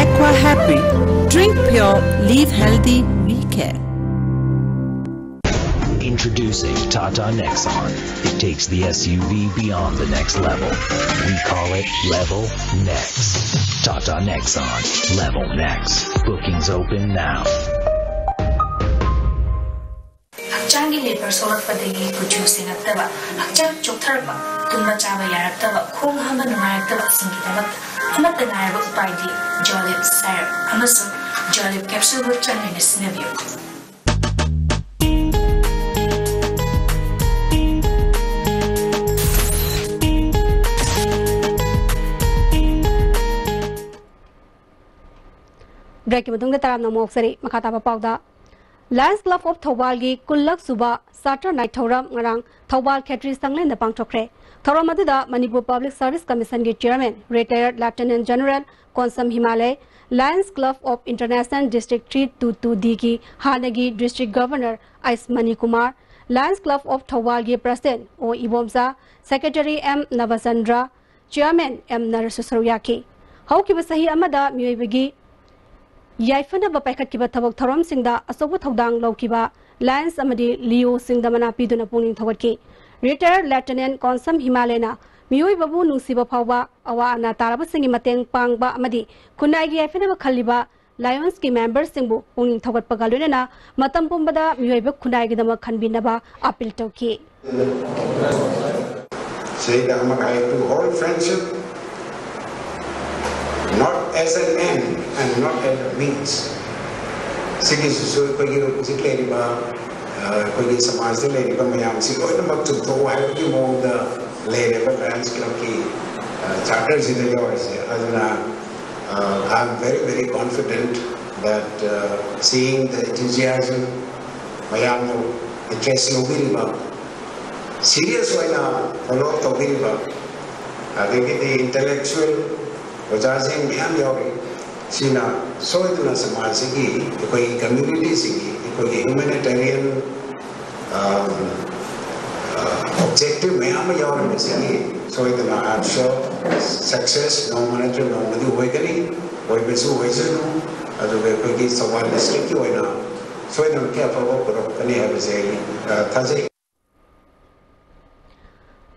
Aqua Happy. Drink pure, live healthy, we care. Introducing Tata Nexon. It takes the SUV beyond the next level. We call it Level Next. Tata Nexon. Level Next. Bookings open now. ꯍꯛꯆꯥꯡꯒꯤ labour ꯁꯣꯛꯂꯛꯄꯗꯒꯤ ꯀꯨꯆꯨ ꯁꯦꯡꯉꯛꯇꯕ, ꯍꯛꯆꯥꯡ ꯆꯣꯛꯊꯔꯛꯄ, ꯇꯨꯝꯕ ꯆꯥꯕ ꯌꯥꯔꯛꯇꯕ, ꯈꯣꯡ ꯍꯥꯝꯕ ꯅꯨꯡꯉꯥꯏꯔꯛꯇꯕꯁꯤꯡꯒꯤꯗꯃꯛ ꯑꯃꯠꯇ ꯉꯥꯏꯔꯕ ꯎꯄꯥꯏꯗꯤ ꯖꯣꯂꯤꯞ ꯁꯥꯏꯔꯞ ꯑꯃꯁꯨꯡ ꯖꯣꯂꯤꯞ ꯀꯦꯞꯁꯨꯜꯕꯨ ꯆꯥꯡ ꯅꯥꯏꯅ ꯁꯤꯖꯤꯟꯅꯕꯤꯌꯨ꯫ ꯕ꯭ꯔꯦꯛꯀꯤ ꯃꯇꯨꯡꯗ ꯇꯔꯥꯝꯅ ꯑꯃꯨꯛ ꯑꯣꯛꯆꯔꯤ꯫ ꯃꯈꯥ ꯇꯥꯕ ꯄꯥꯎꯗ, Lions Club of ꯊꯧꯕꯥꯜꯒꯤ ꯀꯨꯟꯂꯛ ꯁꯨꯕ ꯁꯥꯇ꯭ꯔ ꯅꯥꯏꯠ ꯊꯧꯔꯝ ꯉꯔꯥꯡ ꯊꯧꯕꯥꯜ ꯈꯦꯇ꯭ꯔꯤ ꯁꯪꯂꯦꯟꯗ ꯄꯥꯡꯊꯣꯛꯈ꯭ꯔꯦ꯫ ꯊꯧꯔꯝ ꯑꯗꯨꯗ ꯃꯅꯤꯄꯨꯔ ꯄꯕ꯭ꯂꯤꯛ ꯁꯔꯚꯤꯁ ꯀꯃꯤꯁꯟꯒꯤ chairman retired lieutenant general Konsam Himalay, Lions Club of International District three two two Dꯒꯤ ꯍꯥꯟꯅꯒꯤ district governor S Manikumar, Lions Club of ꯊꯧꯕꯥꯜꯒꯤ president O Ibomcha, secretary M Nabachandra, chairman M ꯅꯔꯁꯁꯨ ꯁꯔꯨꯛ ꯌꯥꯈꯤ꯫ ꯍꯧꯈꯤꯕ ꯆꯍꯤ ꯑꯃꯗ ꯃꯤꯑꯣꯏꯕꯒꯤ ꯌꯥꯏꯐꯅꯕ ꯄꯥꯏꯈꯠꯈꯤꯕ ꯊꯕꯛ ꯊꯧꯔꯝꯁꯤꯡꯗ ꯑꯆꯧꯕ ꯊꯧꯗꯥꯡ ꯂꯧꯈꯤꯕ ꯂꯥꯌꯟꯁ ꯑꯃꯗꯤ ꯂꯤꯑꯣꯁꯤꯡꯗ ꯃꯅꯥ ꯄꯤꯗꯨꯅ ꯄꯨꯛꯅꯤꯡ ꯊꯧꯒꯠꯈꯤ꯫ ꯔꯤꯇꯥꯌꯔ ꯂꯦꯐꯇꯤꯅꯦꯟ ꯀꯣꯟꯁꯝ ꯍꯤꯃꯥꯂꯦꯅ ꯃꯤꯑꯣꯏꯕꯕꯨ ꯅꯨꯡꯁꯤꯕ ꯐꯥꯎꯕ ꯑꯋꯥ ꯑꯅꯥ ꯇꯥꯔꯕꯁꯤꯡꯒꯤ ꯃꯇꯦꯡ ꯄꯥꯡꯕ ꯑꯃꯗꯤ ꯈꯨꯟꯅꯥꯏꯒꯤ ꯌꯥꯏꯐꯅꯕ ꯈꯜꯂꯤꯕ ꯂꯥꯌꯟꯁꯀꯤ ꯃꯦꯝꯕꯔꯁꯤꯡꯕꯨ ꯄꯨꯛꯅꯤꯡ ꯊꯧꯒꯠꯄꯒ ꯂꯣꯏꯅꯅ ꯃꯇꯝ ꯄꯨꯝꯕꯗ ꯃꯤꯑꯣꯏꯕ ꯈꯨꯟꯅꯥꯏꯒꯤꯗꯃꯛ ꯈꯟꯕꯤꯅꯕ ꯑꯄꯤꯜ ꯇꯧꯈꯤ꯫ ꯁꯤꯗ ꯑꯃꯒ ꯍꯥꯏ, to hold friendship not as an end and not as a means, ꯁꯤꯒꯤꯁꯤꯁꯨ ꯑꯩꯈꯣꯏꯒꯤ ꯍꯧꯖꯤꯛ ꯂꯩꯔꯤꯕ, ꯑ, ꯑꯩꯈꯣꯏꯒꯤ ꯁꯃꯥꯖꯗ ꯂꯩꯔꯤꯕ ꯃꯌꯥꯝꯁꯤ ꯂꯣꯏꯅꯃꯛ ꯆꯨꯝꯊꯣꯛꯎ ꯍꯥꯏꯕꯒꯤ ꯃꯑꯣꯡꯗ ꯂꯩꯔꯦꯕ ꯂꯌꯟꯁ ꯀ꯭ꯂꯕꯀꯤ, ꯑ, ꯆꯥꯔꯇꯔꯁꯤꯗ ꯌꯥꯎꯔꯤꯁꯦ꯫ ꯑꯗꯨꯅ, ꯑ, I am very, very confident that, uh, seeing the enthusiasm, ꯃꯌꯥꯝꯅ ꯏꯟꯇꯔꯦꯁ ꯂꯧꯕꯤꯔꯤꯕ, ꯁꯤꯔꯤꯌꯁ ꯑꯣꯏꯅ ꯐꯣꯂꯣ ꯇꯧꯕꯤꯔꯤꯕ, ꯑꯗꯒꯤꯗꯤ ꯏꯟꯇꯦꯂꯦꯛꯆꯨꯋꯦꯜ ꯑꯣꯖꯥꯁꯤꯡ ꯃꯌꯥꯝ ꯌꯥꯎꯔꯤ꯫ ꯁꯤꯅ ꯁꯣꯏꯗꯅ ꯁꯃꯥꯖꯁꯤꯒꯤ, ꯑꯩꯈꯣꯏꯒꯤ ꯀꯝꯃ꯭ꯌꯨꯅꯤꯇꯤꯁꯤꯒꯤ, ꯑꯩꯈꯣꯏꯒꯤ ꯍ꯭ꯌꯨꯃꯦꯅꯤꯇꯦꯔꯤꯌꯟ, ꯑ, ꯑ, ꯑꯣꯕꯖꯦꯛꯇꯤꯚ ꯃꯌꯥꯝ ꯑꯃ ꯌꯥꯎꯔꯤꯕꯁꯤꯒꯤ ꯁꯣꯏꯗꯅ, I am sure, ꯁꯛꯁꯦꯁ ꯅꯣꯡꯃ ꯅꯠꯇ꯭ꯔꯒ ꯅꯣꯡꯃꯗꯤ ꯑꯣꯏꯒꯅꯤ, ꯑꯣꯏꯕꯁꯨ ꯑꯣꯏꯁꯅꯨ꯫ ꯑꯗꯨꯒ ꯑꯩꯈꯣꯏꯒꯤ ꯊꯧꯕꯥꯜ ꯗꯤꯁꯇ꯭ꯔꯤꯛꯀꯤ ꯑꯣꯏꯅ ꯁꯣꯏꯗꯅꯃꯛꯀꯤ ꯑꯐꯕ ꯄꯨꯔꯛꯀꯅꯤ ꯍꯥꯏꯕꯁꯦ ꯑꯩ, ꯑ, ꯊꯥꯖꯩ꯫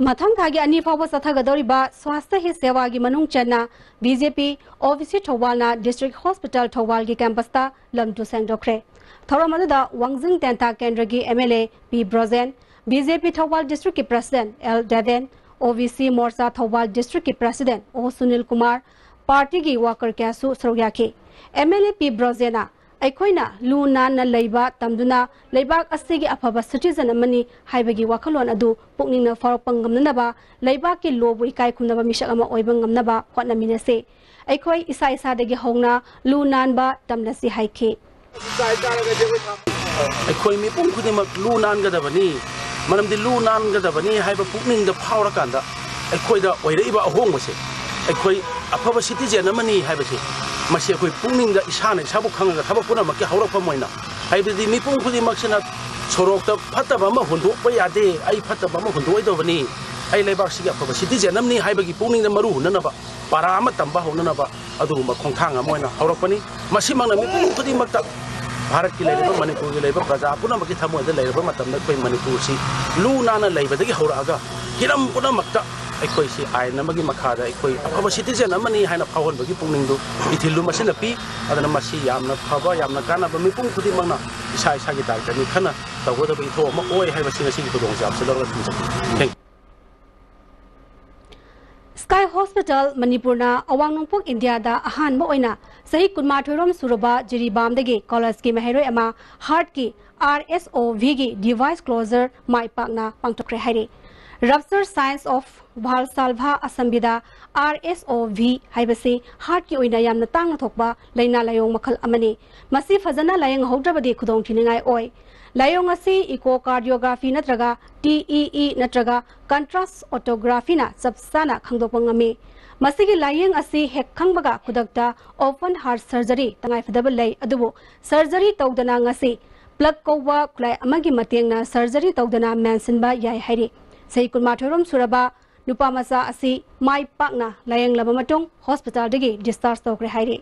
ꯃꯊꯪ ꯊꯥꯒꯤ ꯑꯅꯤ ꯐꯥꯎꯕ ꯆꯠꯊꯒꯗꯧꯔꯤꯕ ꯁ꯭ꯋꯥꯁꯊ ꯍꯤ ꯁꯦꯋꯥꯒꯤ ꯃꯅꯨꯡ ꯆꯟꯅ ꯕꯤ ꯖꯦ ꯄꯤ ꯑꯣ ꯕꯤ ꯁꯤ ꯊꯧꯕꯥꯜꯅ ꯗꯤꯁꯇ꯭ꯔꯤꯛ ꯍꯣꯁꯄꯤꯇꯥꯜ ꯊꯧꯕꯥꯜꯒꯤ ꯀꯦꯝꯄꯁꯇ ꯂꯝ ꯇꯨ ꯁꯦꯡꯗꯣꯛꯈ꯭ꯔꯦ꯫ ꯊꯧꯔꯝ ꯑꯗꯨꯗ ꯋꯥꯡꯖꯤꯡ ꯇꯦꯟꯊꯥ ꯀꯦꯟꯗ꯭ꯔꯒꯤ M L A P Brojen, B J P Thoubal ꯗꯤꯁꯇ꯭ꯔꯤꯛꯀꯤ ꯄ꯭ꯔꯁꯤꯗꯦꯟ ꯑꯦꯜ ꯗꯦꯕꯦꯟ, ꯑꯣ ꯕꯤ ꯁꯤ ꯃꯣꯔꯆꯥ ꯊꯧꯕꯥꯜ ꯗꯤꯁꯇ꯭ꯔꯤꯛꯀꯤ ꯄ꯭ꯔꯁꯤꯗꯦꯟ ꯑꯣ ꯁꯨꯅꯤꯜ ꯀꯨꯃꯥꯔ, ꯄꯥꯔꯇꯤꯒꯤ ꯋꯥꯀꯔ ꯀꯌꯥꯁꯨ ꯁꯔꯨꯛ ꯌꯥꯈꯤ꯫ ꯑꯦꯝ ꯑꯦꯜ ꯑꯦ ꯄꯤ ꯕ꯭ꯔꯣꯖꯦꯟꯅ ꯑꯩꯈꯣꯏꯅ ꯂꯨ ꯅꯥꯟꯅ ꯂꯩꯕ ꯇꯝꯗꯨꯅ ꯂꯩꯕꯥꯛ ꯑꯁꯤꯒꯤ ꯑꯐꯕ ꯁꯤꯇꯤꯖꯟ ꯑꯃꯅꯤ ꯍꯥꯏꯕꯒꯤ ꯋꯥꯈꯜꯂꯣꯟ ꯑꯗꯨ ꯄꯨꯛꯅꯤꯡꯅ ꯐꯥꯎꯔꯛꯄ ꯉꯝꯅꯅꯕ ꯂꯩꯕꯥꯛꯀꯤ ꯂꯣꯕꯨ ꯏꯀꯥꯏ ꯈꯨꯝꯅꯕ ꯃꯤꯁꯛ ꯑꯃ ꯑꯣꯏꯕ ꯉꯝꯅꯕ ꯍꯣꯠꯅꯃꯤꯟꯅꯁꯤ꯫ ꯑꯩꯈꯣꯏ ꯏꯁꯥ ꯏꯁꯥꯗꯒꯤ ꯍꯧꯅ ꯂꯨ ꯅꯥꯟꯕ ꯇꯝꯂꯁꯤ ꯍꯥꯏꯈꯤ꯫ ꯑꯩꯈꯣꯏ ꯃꯤꯄꯨꯝ ꯈꯨꯗꯤꯡꯃꯛ ꯂꯨ ꯅꯥꯟꯒꯗꯕꯅꯤ, ꯃꯔꯝꯗꯤ ꯂꯨ ꯅꯥꯟꯒꯗꯕꯅꯤ ꯍꯥꯏꯕ ꯄꯨꯛꯅꯤꯡꯗ ꯐꯥꯎꯔꯀꯥꯟꯗ ꯑꯩꯈꯣꯏꯗ ꯑꯣꯏꯔꯛꯏꯕ ꯑꯍꯣꯡꯕꯁꯦ, ꯑꯩꯈꯣꯏ ꯑꯐꯕ ꯁꯤꯇꯤꯖꯦꯟ ꯑꯃꯅꯤ ꯍꯥꯏꯕꯁꯦ, ꯃꯁꯤ ꯑꯩꯈꯣꯏ ꯄꯨꯛꯅꯤꯡꯗ ꯏꯁꯥꯅ ꯏꯁꯥꯕꯨ ꯈꯪꯉꯒ ꯊꯕꯛ ꯄꯨꯝꯅꯃꯛꯀꯤ ꯍꯧꯔꯛꯐꯝ ꯑꯣꯏꯅ, ꯍꯥꯏꯕꯗꯤ ꯃꯤꯄꯨꯝ ꯈꯨꯗꯤꯡꯃꯛꯁꯤꯅ ꯁꯣꯔꯣꯛꯇ ꯐꯠꯇꯕ ꯑꯃ ꯍꯨꯟꯗꯣꯛꯄ ꯌꯥꯗꯦ, ꯑꯩ ꯐꯠꯇꯕ ꯑꯃ ꯍꯨꯟꯗꯣꯛꯑꯣꯏꯗꯕꯅꯤ, ꯑꯩ ꯂꯩꯕꯥꯛꯁꯤꯒꯤ ꯑꯐꯕ ꯁꯤꯇꯤꯖꯦꯟ ꯑꯃꯅꯤ ꯍꯥꯏꯕꯒꯤ ꯄꯨꯛꯅꯤꯡꯗ ꯃꯔꯨ ꯍꯨꯟꯅꯅꯕ ꯄꯔꯥ ꯑꯃ ꯇꯝꯕ ꯍꯧꯅꯅꯕ ꯑꯗꯨꯒꯨꯝꯕ ꯈꯣꯡꯊꯥꯡ ꯑꯃ ꯑꯣꯏꯅ ꯍꯧꯔꯛꯄꯅꯤ꯫ ꯃꯁꯤꯃꯛꯅ ꯃꯤꯄꯨꯝ ꯈꯨꯗꯤꯡꯃꯛꯇ, ꯚꯥꯔꯠꯀꯤ ꯂꯩꯔꯤꯕ, ꯃꯅꯤꯄꯨꯔꯒꯤ ꯂꯩꯔꯤꯕ ꯄ꯭ꯔꯖꯥ ꯄꯨꯝꯅꯃꯛꯀꯤ ꯊꯃꯣꯏꯗ ꯂꯩꯔꯕ ꯃꯇꯝꯗ ꯑꯩꯈꯣꯏ ꯃꯅꯤꯄꯨꯔꯁꯤ ꯂꯨ ꯅꯥꯟꯅ ꯂꯩꯕꯗꯒꯤ ꯍꯧꯔꯛꯑꯒ ꯍꯤꯔꯝ ꯄꯨꯝꯅꯃꯛꯇ ꯑꯩꯈꯣꯏꯁꯤ ꯑꯥꯏꯟ ꯑꯃꯒꯤ ꯃꯈꯥꯗ ꯑꯩꯈꯣꯏ ꯑꯐꯕ ꯁꯤꯇꯤꯖꯦꯟ ꯑꯃꯅꯤ ꯍꯥꯏꯅ ꯐꯥꯎꯍꯟꯕꯒꯤ ꯄꯨꯛꯅꯤꯡꯗꯨ ꯏꯊꯤꯜꯗꯨ ꯃꯁꯤꯅ ꯄꯤ꯫ ꯑꯗꯨꯅ ꯃꯁꯤ ꯌꯥꯝꯅ ꯐꯕ, ꯌꯥꯝꯅ ꯀꯥꯟꯅꯕ, ꯃꯤꯄꯨꯝ ꯈꯨꯗꯤꯡꯃꯛꯅ ꯏꯁꯥ ꯏꯁꯥꯒꯤ ꯗꯥꯏꯇꯅꯤ ꯈꯟꯅ ꯇꯧꯒꯗꯕ ꯏꯊꯧ ꯑꯃ ꯑꯣꯏ ꯍꯥꯏꯕꯁꯤ ꯉꯁꯤꯒꯤ ꯈꯨꯗꯣꯡꯆꯥꯕꯁꯤ ꯂꯧꯔꯒ ꯊꯝꯖꯒꯦ꯫ Thank you꯫ Sky hospital hospital ꯃꯅꯤꯄꯨꯔꯅ ꯑꯋꯥꯡ ꯅꯣꯡꯄꯣꯛ ꯏꯟꯗꯤꯌꯥꯗ ꯑꯍꯥꯟꯕ ꯑꯣꯏꯅ ꯆꯍꯤ ꯀꯨꯟꯃꯥꯊꯣꯏꯔꯣꯝ ꯁꯨꯔꯕ ꯖꯤꯔꯤꯕꯥꯝꯗꯒꯤ ꯀꯣꯂꯦꯖꯀꯤ ꯃꯍꯩꯔꯣꯏ ꯑꯃ ꯍꯥꯔꯠꯀꯤ RSOV ꯒꯤ device closure ꯃꯥꯏ ꯄꯥꯛꯅ ꯄꯥꯡꯊꯣꯛꯈ꯭ꯔꯦ ꯍꯥꯏꯔꯤ꯫ Rupture Science of Valsalva Assembida, RSOV ꯍꯥꯏꯕꯁꯤ ꯍꯥꯔꯠꯀꯤ ꯑꯣꯏꯅ ꯌꯥꯝꯅ ꯇꯥꯡꯅ ꯊꯣꯛꯄ ꯂꯥꯏꯅꯥ ꯂꯥꯏꯑꯣꯡ ꯃꯈꯜ ꯑꯃꯅꯤ꯫ ꯃꯁꯤ ꯐꯖꯅ ꯂꯥꯌꯦꯡꯍꯧꯗ꯭ꯔꯕꯗꯤ ꯈꯨꯗꯣꯡꯊꯤꯅꯤꯡꯉꯥꯏ ꯑꯣꯏ꯫ ꯂꯥꯏꯑꯣꯡ ꯑꯁꯤ echocardiography ꯅꯠꯇ꯭ꯔꯒ TEE ꯅꯠꯇ꯭ꯔꯒ contrast autography ꯅ ꯆꯞ ꯆꯥꯅ ꯈꯪꯗꯣꯛꯄ ꯉꯝꯃꯤ꯫ ꯃꯁꯤꯒꯤ ꯂꯥꯏꯌꯦꯡ ꯑꯁꯤ ꯍꯦꯛ ꯈꯪꯕꯒ ꯈꯨꯗꯛꯇ open heart surgery ꯇꯉꯥꯏꯐꯗꯕ ꯂꯩ, ꯑꯗꯨꯕꯨ surgery ꯇꯧꯗꯅ ꯉꯁꯤ plug ꯀꯧꯕ ꯈꯨꯠꯂꯥꯏ ꯑꯃꯒꯤ ꯃꯇꯦꯡꯅ surgery ꯇꯧꯗꯅ ꯃꯦꯟꯁꯤꯟꯕ ꯌꯥꯏ ꯍꯥꯏꯔꯤ꯫ ꯆꯍꯤ ꯀꯨꯟꯃꯥꯊꯣꯏꯔꯣꯝ ꯁꯨꯔꯕ ꯅꯨꯄꯥ ꯃꯆꯥ ꯑꯁꯤ ꯃꯥꯏ ꯄꯥꯛꯅ ꯂꯥꯌꯦꯡꯂꯕ ꯃꯇꯨꯡ ꯍꯣꯁꯄꯤꯇꯥꯜꯗꯒꯤ discharge ꯇꯧꯈ꯭ꯔꯦ ꯍꯥꯏꯔꯤ꯫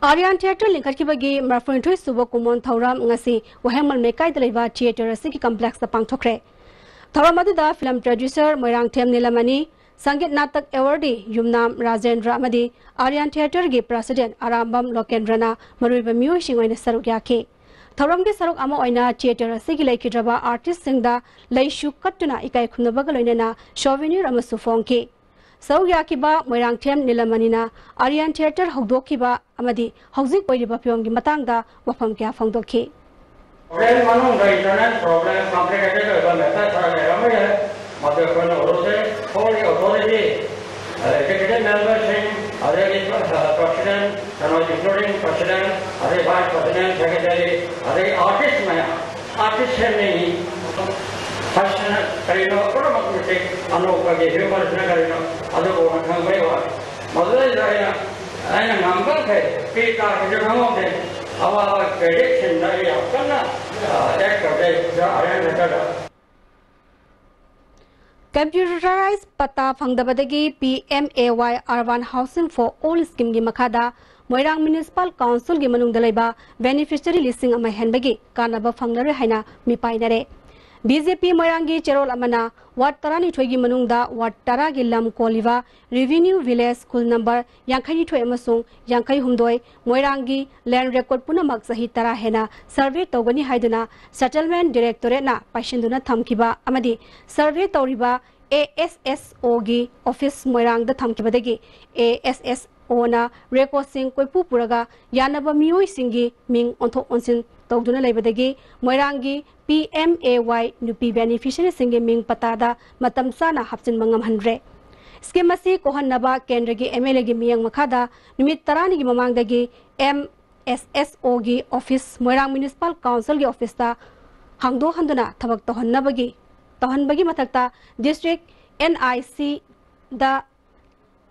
ꯑꯥꯔꯤꯌꯥꯟ ꯊꯤꯌꯦꯇꯔ ꯂꯤꯡꯈꯠꯈꯤꯕꯒꯤ ꯃꯔꯐꯨꯅꯤꯊꯣꯏ ꯁꯨꯕ ꯀꯨꯝꯑꯣꯟ ꯊꯧꯔꯝ ꯉꯁꯤ ꯋꯥꯍꯦꯡꯕꯝ ꯂꯩꯀꯥꯏꯗ ꯂꯩꯕ ꯊꯤꯌꯦꯇꯔ ꯑꯁꯤꯒꯤ ꯀꯝꯄ꯭ꯂꯦꯛꯁꯇ ꯄꯥꯡꯊꯣꯛꯈ꯭ꯔꯦ꯫ ꯊꯧꯔꯝ ꯑꯗꯨꯗ ꯐꯤꯂꯝ ꯄ꯭ꯔꯗ꯭ꯌꯨꯁꯔ ꯃꯣꯏꯔꯥꯡꯊꯦꯝ ꯅꯤꯂꯃꯅꯤ, ꯁꯪꯒꯤꯠ ꯅꯥꯇꯛ ꯑꯦꯋꯥꯔꯗꯤ ꯌꯨꯝꯅꯥꯝ ꯔꯥꯖꯦꯟꯗ꯭ꯔ ꯑꯃꯗꯤ ꯑꯥꯔꯤꯌꯥꯟ ꯊꯤꯌꯦꯇꯔꯒꯤ ꯄ꯭ꯔꯁꯤꯗꯦꯟ ꯑꯔꯥꯝꯕꯝ ꯂꯣꯀꯦꯟꯗ꯭ꯔꯅ ꯃꯔꯨꯑꯣꯏꯕ ꯃꯤꯑꯣꯏꯁꯤꯡ ꯑꯣꯏꯅ ꯁꯔꯨꯛ ꯌꯥꯈꯤ꯫ ꯊꯧꯔꯝꯒꯤ ꯁꯔꯨꯛ ꯑꯃ ꯑꯣꯏꯅ ꯊꯤꯌꯦꯇꯔ ꯑꯁꯤꯒꯤ ꯂꯩꯈꯤꯗ꯭ꯔꯕ ꯑꯥꯔꯇꯤꯁꯁꯤꯡꯗ ꯂꯩꯁꯨ ꯀꯠꯇꯨꯅ ꯏꯀꯥꯏ ꯈꯨꯝꯅꯕꯒ ꯂꯣꯏꯅꯅ ꯁꯣꯚꯦꯅꯤꯌꯔ ꯑꯃꯁꯨ ꯐꯣꯡꯈꯤ꯫ ꯁꯔꯨꯛ ꯌꯥꯈꯤꯕ ꯃꯣꯏꯔꯥꯡꯊꯦꯝ ꯅꯤꯂꯃꯅꯤꯅ ꯑꯥꯔꯤꯌꯥꯟ ꯊꯤꯌꯦꯇꯔ ꯍꯧꯗꯣꯛꯈꯤꯕ ꯑꯃꯗꯤ ꯍꯧꯖꯤꯛ ꯑꯣꯏꯔꯤꯕ ꯐꯤꯕꯝꯒꯤ ꯃꯇꯥꯡꯗ ꯋꯥꯐꯝ ꯀꯌꯥ ꯐꯣꯡꯗꯣꯛꯈꯤ꯫ ꯍꯣꯔꯦꯟ ꯃꯅꯨꯡꯗ internal problem, complicated ꯑꯣꯏꯕ matter ꯈꯔ ꯂꯩꯔꯝꯕ ꯌꯥꯏ꯫ ꯃꯗꯨ ꯑꯩꯈꯣꯏꯅ ꯎꯔꯁꯦ꯫ ꯍꯣꯜꯒꯤ ꯑꯣꯊꯣꯔꯤꯇꯤ, ꯑꯗꯩ ꯑꯦꯛꯖꯤꯀ꯭ꯌꯨꯇꯤꯚ ꯃꯦꯝꯕꯔꯁꯤꯡ, ꯑꯗꯒꯤ, ꯑ, ꯄ꯭ꯔꯁꯤꯗꯦꯟ, ꯀꯩꯅꯣ, ꯏꯟꯀ꯭ꯂꯨꯗꯤꯡ ꯄ꯭ꯔꯁꯤꯗꯦꯟ, ꯑꯗꯩ ꯚꯥꯏꯁ ꯄ꯭ꯔꯁꯤꯗꯦꯟ, ꯁꯦꯀ꯭ꯔꯦꯇꯔꯤ, ꯑꯗꯩ ꯑꯥꯔꯇꯤꯁ ꯃꯌꯥꯝ, ꯑꯥꯔꯇꯤꯁ ꯁꯦꯝꯅꯤꯡꯉꯤ꯫ ꯐꯦꯁꯟꯅ ꯀꯔꯤꯅꯣ, ꯄꯨꯝꯅꯃꯛ ꯃꯇꯤꯛ ꯑꯅꯣꯛꯄꯒꯤ ꯍ꯭ꯌꯨꯃꯔꯁꯤꯅ ꯀꯔꯤꯅꯣ, ꯑꯗꯨꯕꯨ ꯈꯪꯕꯩ ꯋꯥꯅꯤ꯫ ꯃꯗꯨꯗꯩꯗ ꯑꯩꯅ, ꯑꯩꯅ ꯉꯝꯕꯈꯩ ꯄꯤ ꯇꯥꯈꯤꯁꯨ ꯈꯪꯍꯧꯗꯦ꯫ ꯑꯋꯥꯕ ꯀ꯭ꯔꯦꯗꯤꯠꯁꯤꯡꯗ ꯑꯩ ꯌꯥꯝ ꯀꯟꯅ, ꯑ, ꯑꯦꯛ ꯇꯧꯖꯩ, ꯖ ꯑꯥꯔ ꯑꯦꯟ ꯍꯦꯀꯔꯗ꯫ Computerized ꯄꯇꯥ ꯐꯪꯗꯕꯗꯒꯤ PMAY Urban Housing for All scheme ꯒꯤ ꯃꯈꯥꯗ ꯃꯣꯏꯔꯥꯡ Municipal Council ꯒꯤ ꯃꯅꯨꯡꯗ ꯂꯩꯕ beneficiary ꯂꯤꯁꯤꯡ ꯑꯃ ꯍꯦꯟꯕꯒꯤ ꯀꯥꯟꯅꯕ ꯐꯪꯂꯔꯣꯏ ꯍꯥꯏꯅ ꯃꯤꯄꯥꯏꯅꯔꯦ꯫ BJP ꯃꯣꯏꯔꯥꯡꯒꯤ ꯆꯦꯔꯣꯜ ꯑꯃꯅ ward ꯇꯔꯥꯅꯤꯊꯣꯏꯒꯤ ꯃꯅꯨꯡꯗ ward ꯇꯔꯥꯒꯤ ꯂꯝ ꯀꯣꯜꯂꯤꯕ Revenue Village ꯁ꯭ꯀꯨꯜ ꯅꯝꯕꯔ ꯌꯥꯡꯈꯩꯅꯤꯊꯣꯏ ꯑꯃꯁꯨꯡ ꯌꯥꯡꯈꯩꯍꯨꯝꯗꯣꯏ ꯃꯣꯏꯔꯥꯡꯒꯤ land record ꯄꯨꯝꯅꯃꯛ ꯆꯍꯤ ꯇꯔꯥ ꯍꯦꯟꯅ survey ꯇꯧꯒꯅꯤ ꯍꯥꯏꯗꯨꯅ Settlement Directorate ꯅ ꯄꯥꯏꯁꯤꯟꯗꯨꯅ ꯊꯝꯈꯤꯕ ꯑꯃꯗꯤ survey ꯇꯧꯔꯤꯕ ꯑꯦ ꯑꯦꯁ ꯑꯦꯁ ꯑꯣꯒꯤ ꯑꯣꯐꯤꯁ ꯃꯣꯏꯔꯥꯡꯗ ꯊꯝꯈꯤꯕꯗꯒꯤ ꯑꯦ ꯑꯦꯁ ꯑꯦꯁ ꯑꯣꯅ ꯔꯦꯀꯣꯔꯗꯁꯤꯡ ꯀꯣꯏꯄꯨ ꯄꯨꯔꯒ ꯌꯥꯅꯕ ꯃꯤꯑꯣꯏꯁꯤꯡꯒꯤ ꯃꯤꯡ ꯑꯣꯟꯊꯣꯛ ꯑꯣꯟꯁꯤꯟ ꯇꯧꯗꯨꯅ ꯂꯩꯕꯗꯒꯤ ꯃꯣꯏꯔꯥꯡꯒꯤ ꯄꯤ ꯑꯦꯝ ꯑꯦ ꯋꯥꯏ ꯅꯨꯄꯤ ꯕꯦꯅꯤꯐꯤꯁꯔꯤꯁꯤꯡꯒꯤ ꯃꯤꯡ ꯄꯇꯥꯗ ꯃꯇꯝ ꯆꯥꯅ ꯍꯥꯞꯆꯤꯟꯕ ꯉꯝꯍꯟꯗ꯭ꯔꯦ꯫ ꯁ꯭ꯀꯤꯝ ꯑꯁꯤ ꯀꯣꯛꯍꯟꯅꯕ ꯀꯦꯟꯗ꯭ꯔꯒꯤ ꯑꯦꯝ ꯑꯦꯜ ꯑꯦꯒꯤ ꯃꯤꯠꯌꯦꯡ ꯃꯈꯥꯗ ꯅꯨꯃꯤꯠ ꯇꯔꯥꯅꯤꯒꯤ ꯃꯃꯥꯡꯗꯒꯤ ꯑꯦꯝ ꯑꯦꯁ ꯑꯦꯁ ꯑꯣꯒꯤ ꯑꯣꯐꯤꯁ, ꯃꯣꯏꯔꯥꯡ ꯃ꯭ꯌꯨꯅꯤꯁꯤꯄꯥꯜ ꯀꯥꯎꯟꯁꯤꯜꯒꯤ ꯑꯣꯐꯤꯁꯇ ꯍꯥꯡꯗꯣꯛꯍꯟꯗꯨꯅ ꯊꯕꯛ ꯇꯧꯍꯟꯅꯕꯒꯤ, ꯇꯧꯍꯟꯕꯒꯤ ꯃꯊꯛꯇ ꯗꯤꯁꯇ꯭ꯔꯤꯛ ꯑꯦꯟ ꯑꯥꯏ ꯁꯤꯗ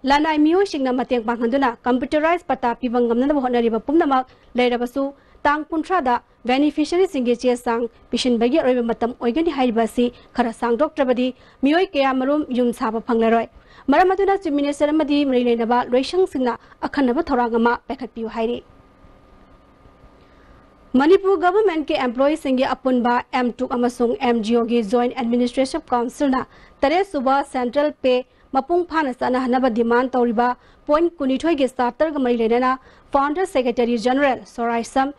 ꯂꯅꯥꯏ ꯃꯤꯑꯣꯏꯁꯤꯡꯅ ꯃꯇꯦꯡ ꯄꯥꯡꯍꯟꯗꯨꯅ ꯀꯝꯄ꯭ꯌꯨꯇꯔꯥꯏꯖ ꯄꯇꯥ ꯄꯤꯕ ꯉꯝꯅꯅꯕ ꯍꯣꯠꯅꯔꯤꯕ ꯄꯨꯝꯅꯃꯛ ꯂꯩꯔꯕꯁꯨ, ꯇꯥꯡ ꯀꯨꯟꯊ꯭ꯔꯥꯗ ꯕꯦꯅꯤꯐꯤꯁꯔꯤꯁꯤꯡꯒꯤ ꯆꯦ ꯆꯥꯡ ꯄꯤꯁꯤꯟꯕꯒꯤ ꯑꯔꯣꯏꯕ ꯃꯇꯝ ꯑꯣꯏꯒꯅꯤ ꯍꯥꯏꯔꯤꯕ ꯑꯁꯤ ꯈꯔ ꯁꯥꯡꯗꯣꯛꯇ꯭ꯔꯕꯗꯤ ꯃꯤꯑꯣꯏ ꯀꯌꯥꯃꯔꯨꯝ ꯌꯨꯝ ꯁꯥꯕ ꯐꯪꯂꯔꯣꯏ꯫ ꯃꯔꯝ ꯑꯗꯨꯅ ꯆꯤꯐ ꯃꯤꯅꯤꯁꯇꯔ ꯑꯃꯗꯤ ꯃꯔꯤ ꯂꯩꯅꯕ ꯂꯣꯏꯁꯪꯁꯤꯡꯅ ꯑꯈꯟꯅꯕ ꯊꯧꯔꯥꯡ ꯑꯃ ꯄꯥꯏꯈꯠꯄꯤꯌꯨ ꯍꯥꯏꯔꯤ꯫ ꯃꯅꯤꯄꯨꯔ ꯒꯚꯔꯟꯃꯦꯟꯠꯀꯤ ꯑꯦꯝꯄ꯭ꯂꯣꯌꯤꯁꯤꯡꯒꯤ ꯑꯄꯨꯟꯕ ꯑꯦꯝ ꯇꯨꯛ ꯑꯃꯁꯨꯡ ꯑꯦꯝ ꯖꯤ ꯑꯣꯒꯤ ꯖꯣꯏꯟꯠ ꯑꯦꯗꯃꯤꯅꯤꯁꯇ꯭ꯔꯦꯇꯤꯚ ꯀꯥꯎꯟꯁꯤꯜꯅ ꯇꯔꯦꯠ ꯁꯨꯕ ꯁꯦꯟꯇ꯭ꯔꯦꯜ ꯄꯦ ꯃꯄꯨꯡ ꯐꯥꯅ ꯆꯠꯅꯍꯟꯅꯕ ꯗꯤꯃꯥꯟ ꯇꯧꯔꯤꯕ ꯄꯣꯏꯟꯠ ꯀꯨꯟꯅꯤꯊꯣꯏꯒꯤ ꯆꯥꯔꯇꯔꯒ ꯃꯔꯤ ꯂꯩꯅꯅ ꯐꯥꯎꯟꯗꯔ ꯁꯦꯀ꯭ꯔꯦꯇꯔꯤ ꯖꯦꯅꯔꯦꯜ ꯁꯣꯔꯥꯏꯁꯝ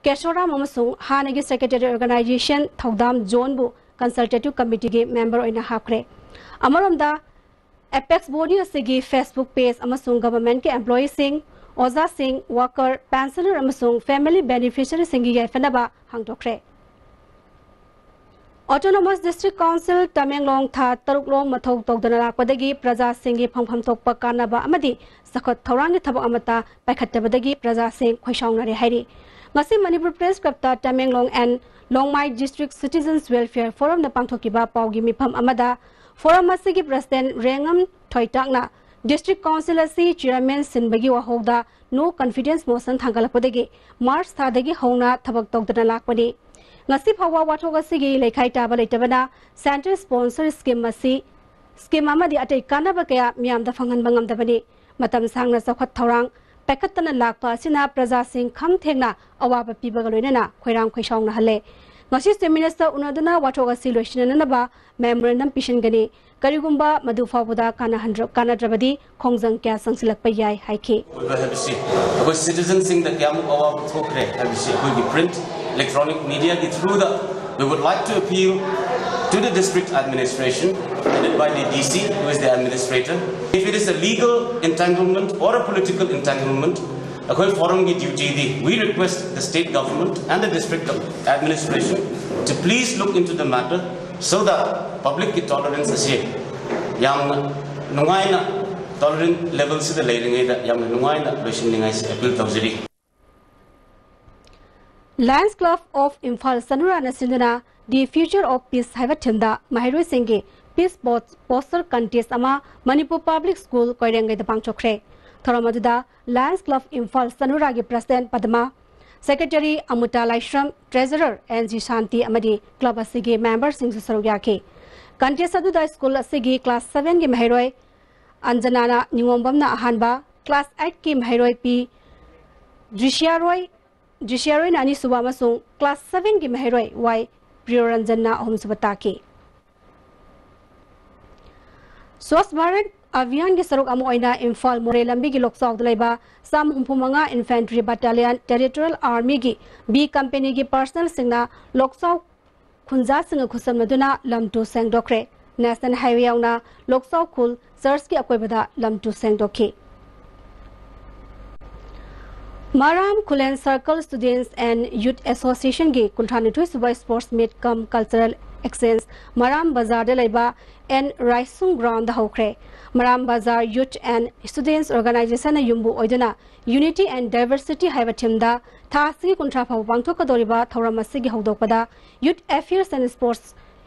ꯀꯦꯁꯣꯔꯥꯝ ꯑꯃꯁꯨꯡ ꯍꯥꯟꯅꯒꯤ ꯁꯦꯀ꯭ꯔꯦꯇꯔꯤ ꯑꯣꯔꯒꯅꯥꯏꯖꯦꯁꯟ ꯊꯧꯗꯥꯝ ꯖꯣꯟꯕꯨ ꯀꯟꯁꯜꯇꯦꯇꯤꯚ ꯀꯃꯤꯇꯤꯒꯤ ꯃꯦꯝꯕꯔ ꯑꯣꯏꯅ ꯍꯥꯞꯈ꯭ꯔꯦ꯫ ꯑꯃꯔꯣꯝꯗ, ꯑꯦꯄꯦꯛꯁ ꯕꯣꯗꯤ ꯑꯁꯤꯒꯤ ꯐꯦꯁꯕꯨꯛ ꯄꯦꯖ ꯑꯃꯁꯨꯡ ꯒꯚꯔꯟꯃꯦꯟꯠꯀꯤ ꯑꯦꯝꯄ꯭ꯂꯣꯌꯤꯁꯤꯡ, ꯑꯣꯖꯥꯁꯤꯡ, ꯋꯥꯀꯔ, ꯄꯦꯟꯁꯅꯔ ꯑꯃꯁꯨꯡ ꯐꯦꯃꯤꯂꯤ ꯕꯦꯅꯤꯐꯤꯁꯔꯤꯁꯤꯡꯒꯤ ꯌꯥꯏꯐꯅꯕ ꯍꯥꯡꯗꯣꯛꯈ꯭ꯔꯦ꯫ ꯑꯣꯇꯣꯅꯣꯃꯁ ꯗꯤꯁꯇ꯭ꯔꯤꯛ ꯀꯥꯎꯟꯁꯤꯜ ꯇꯃꯦꯡꯂꯣꯡ ꯊꯥ ꯇꯔꯨꯛ ꯂꯣꯝ ꯃꯊꯧ ꯇꯧꯗꯅ ꯂꯥꯛꯄꯗꯒꯤ ꯄ꯭ꯔꯖꯥꯁꯤꯡꯒꯤ ꯐꯪꯐꯝ ꯊꯣꯛꯄ ꯀꯥꯟꯅꯕ ꯑꯃꯗꯤ ꯆꯥꯎꯈꯠ ꯊꯧꯔꯥꯡꯒꯤ ꯊꯕꯛ ꯑꯃꯠꯇ ꯄꯥꯏꯈꯠꯇꯕꯗꯒꯤ ꯄ꯭ꯔꯖꯥꯁꯤꯡ ꯈꯣꯏꯁꯥꯎꯅꯔꯦ ꯍꯥꯏꯔꯤ꯫ ꯉꯁꯤ ꯃꯅꯤꯄꯨꯔ ꯄ꯭ꯔꯦꯁ ꯀ꯭ꯂꯕꯇ Tamenglong N Longmai district citizens welfare ꯐꯣꯔꯝꯅ ꯄꯥꯡꯊꯣꯛꯈꯤꯕ ꯄꯥꯎꯒꯤ ꯃꯤꯐꯝ ꯑꯃꯗ ꯐꯣꯔꯝ ꯑꯁꯤꯒꯤ ꯄ꯭ꯔꯁꯤꯗꯦꯟꯠ ꯔꯦꯡꯉꯝ ꯊꯣꯏꯇꯥꯛꯅ ꯗꯤꯁꯇ꯭ꯔꯤꯛ ꯀꯥꯎꯟꯁꯤꯜ ꯑꯁꯤ ꯆꯤꯌꯔꯃꯦꯟ ꯁꯤꯟꯕꯒꯤ ꯋꯥꯍꯧꯗ ꯅꯣ ꯀꯟꯐꯤꯗꯦꯟꯁ ꯃꯣꯁꯟ ꯊꯥꯡꯒꯠꯂꯛꯄꯗꯒꯤ ꯃꯥꯔꯆ ꯊꯥꯗꯒꯤ ꯍꯧꯅ ꯊꯕꯛ ꯇꯧꯗꯅ ꯂꯥꯛꯄꯅꯤ꯫ ꯉꯁꯤ ꯐꯥꯎꯕ ꯋꯥꯊꯣꯛ ꯑꯁꯤꯒꯤ ꯂꯩꯈꯥꯏ ꯇꯥꯕ ꯂꯩꯇꯕꯅ ꯁꯦꯟꯇ꯭ꯔꯦꯜ ꯁ꯭ꯄꯣꯟꯁꯔ ꯁ꯭ꯀꯤꯝ ꯑꯁꯤ, ꯁ꯭ꯀꯤꯝ ꯑꯃꯗꯤ ꯑꯇꯩ ꯀꯥꯟꯅꯕ ꯀꯌꯥ ꯃꯤꯌꯥꯝꯗ ꯐꯪꯍꯟꯕ ꯉꯝꯗꯕꯅꯤ꯫ ꯃꯇꯝ ꯁꯥꯡꯅ ꯆꯥꯎꯈꯠ ꯊꯧꯔꯥꯡ ꯄꯥꯏꯈꯠꯇꯅ ꯂꯥꯛꯄ ꯑꯁꯤꯅ ꯄ꯭ꯔꯖꯥꯁꯤꯡ ꯈꯝ ꯊꯦꯡꯅ ꯑꯋꯥꯕ ꯄꯤꯕꯒ ꯂꯣꯏꯅꯅ ꯈꯣꯏꯔꯥꯡ ꯈꯣꯏꯁꯥꯎꯅꯍꯜꯂꯦ꯫ ꯉꯁꯤ ꯆꯤꯐ ꯃꯤꯅꯤꯁꯇꯔ ꯎꯅꯗꯨꯅ ꯋꯥꯊꯣꯛ ꯑꯁꯤ ꯂꯣꯏꯁꯤꯟꯅꯅꯕ ꯃꯦꯃꯣꯔꯦꯟꯗꯝ ꯄꯤꯁꯤꯟꯒꯅꯤ꯫ ꯀꯔꯤꯒꯨꯝꯕ ꯃꯗꯨ ꯐꯥꯎꯕꯗ ꯀꯥꯟꯅꯍꯟꯗ꯭ꯔ-, ꯀꯥꯟꯅꯗ꯭ꯔꯕꯗꯤ ꯈꯣꯡꯖꯪ ꯀꯌꯥ ꯆꯪꯁꯤꯜꯂꯛꯄ ꯌꯥꯏ ꯍꯥꯏꯈꯤ꯫ ꯑꯣꯏꯕ ꯍꯥꯏꯕꯁꯤ ꯑꯩꯈꯣꯏ ꯁꯤꯇꯤꯖꯟꯁꯤꯡꯗ ꯀꯌꯥꯃꯨꯛ ꯑꯋꯥꯕ ꯊꯣꯛꯈ꯭ꯔꯦ ꯍꯥꯏꯕꯁꯤ ꯑꯩꯈꯣꯏꯒꯤ ꯄ꯭ꯔꯤꯟꯠ, ꯏꯂꯦꯛꯇ꯭ꯔꯣꯅꯤꯛ ꯃꯤꯗꯤꯌꯥꯒꯤ ꯊ꯭ꯔꯨꯗ we would like to appeal to the district administration, headed by the D C, who is the administrator. If it is a legal entanglement or a political entanglement, ꯑꯩꯈꯣꯏ forum ꯒꯤ duty D, we request the state government and the district administration to please look into the matter so that public ꯀꯤ tolerance ꯑꯁꯤ ꯌꯥꯝꯅ ꯅꯨꯡꯉꯥꯏꯅ, tolerant level ꯁꯤꯗ ꯂꯩꯔꯤꯉꯩꯗ ꯌꯥꯝꯅ ꯅꯨꯡꯉꯥꯏꯅ ꯂꯣꯏꯁꯤꯟꯅꯤꯡꯉꯥꯏꯁꯤ appeal ꯇꯧꯖꯔꯤ꯫ Lions Club of Imphal ꯁꯅꯨꯔꯥꯅ ꯁꯤꯟꯗꯨꯅ The Future of Peace ꯍꯥꯏꯕ theme ꯗ ꯃꯍꯩꯔꯣꯏꯁꯤꯡꯒꯤ peace poster contest ꯑꯃ ꯃꯅꯤꯄꯨꯔ Public School ꯀꯣꯏꯔꯦꯡꯒꯩꯗ ꯄꯥꯡꯊꯣꯛꯈ꯭ꯔꯦ꯫ ꯊꯧꯔꯝ ꯑꯗꯨꯗ Lions Club Imphal ꯁꯅꯨꯔꯥꯒꯤ president Padma, secretary Amuta Laishram, treasurer N G Shanti ꯑꯃꯗꯤ club ꯑꯁꯤꯒꯤ member ꯁꯤꯡꯁꯨ ꯁꯔꯨꯛ ꯌꯥꯈꯤ꯫ Contest ꯑꯗꯨꯗ school ꯑꯁꯤꯒꯤ class seven ꯒꯤ ꯃꯍꯩꯔꯣꯏ ꯑꯟꯖꯅꯥꯅ ꯅꯤꯉꯣꯝꯕꯝꯅ ꯑꯍꯥꯟꯕ, class eight ꯀꯤ ꯃꯍꯩꯔꯣꯏ ꯄꯤ ꯗ꯭ꯔꯤꯁ꯭ꯌꯥꯔꯣꯏ, ꯗ꯭ꯔꯤꯁ꯭ꯌꯥꯔꯣꯏꯅ ꯑꯅꯤꯁꯨꯕ ꯑꯃꯁꯨꯡ class seven ꯒꯤ ꯃꯍꯩꯔꯣꯏ ꯋꯥꯏ ꯄ꯭ꯔꯤꯌꯣꯔꯟꯖꯟꯅ ꯑꯍꯨꯝꯁꯨꯕ ꯇꯥꯈꯤ꯫ Swachh Bharat Abhiyan ꯒꯤ ꯁꯔꯨꯛ ꯑꯃ ꯑꯣꯏꯅ ꯏꯝꯐꯥꯜ ꯃꯣꯔꯦ ꯂꯝꯕꯤꯒꯤ ꯂꯣꯛꯆꯥꯎꯗ ꯂꯩꯕ ꯆꯥꯝꯃ ꯍꯨꯝꯐꯨ ꯃꯉꯥ Infantry Battalion Territorial Army ꯒꯤ B company ꯒꯤ personnel ꯁꯤꯡꯅ ꯂꯣꯛꯆꯥꯎ ꯈꯨꯟꯖꯥꯁꯤꯡꯒ ꯈꯨꯠꯁꯝꯅꯗꯨꯅ ꯂꯝ ꯇꯨ ꯁꯦꯡꯗꯣꯛꯈ꯭ꯔꯦ꯫ National Highway ꯌꯥꯎꯅ ꯂꯣꯛꯆꯥꯎ ꯈꯨꯜ church ꯀꯤ ꯑꯀꯣꯏꯕꯗ ꯂꯝ two ꯁꯦꯡꯗꯣꯛꯈꯤ꯫ ꯃꯔꯥꯝ Khulen Circle Students and Youth Association ꯒꯤ ꯀꯨꯟꯊ꯭ꯔꯥ ꯅꯤꯊꯣꯏ ꯁꯨꯕ Sports Meet cum Cultural Exchange ꯃꯔꯥꯝ ꯕꯖꯥꯔꯗ ꯂꯩꯕ ꯑꯦꯟ ꯔꯥꯏꯁꯨꯡ ground ꯗ ꯍꯧꯈ꯭ꯔꯦ꯫ ꯃꯔꯥꯝ ꯕꯖꯥꯔ Youth and Students Organization ꯅ ꯌꯨꯝꯕꯨ ꯑꯣꯏꯗꯨꯅ Unity and Diversity ꯍꯥꯏꯕ theme ꯗ ꯊꯥ ꯑꯁꯤꯒꯤ ꯀꯨꯟꯊ꯭ꯔꯥ ꯐꯥꯎꯕ ꯄꯥꯡꯊꯣꯛꯀꯗꯧꯔꯤꯕ ꯊꯧꯔꯝ ꯑꯁꯤꯒꯤ ꯍꯧꯗꯣꯛꯄꯗ Youth Affairs and Sports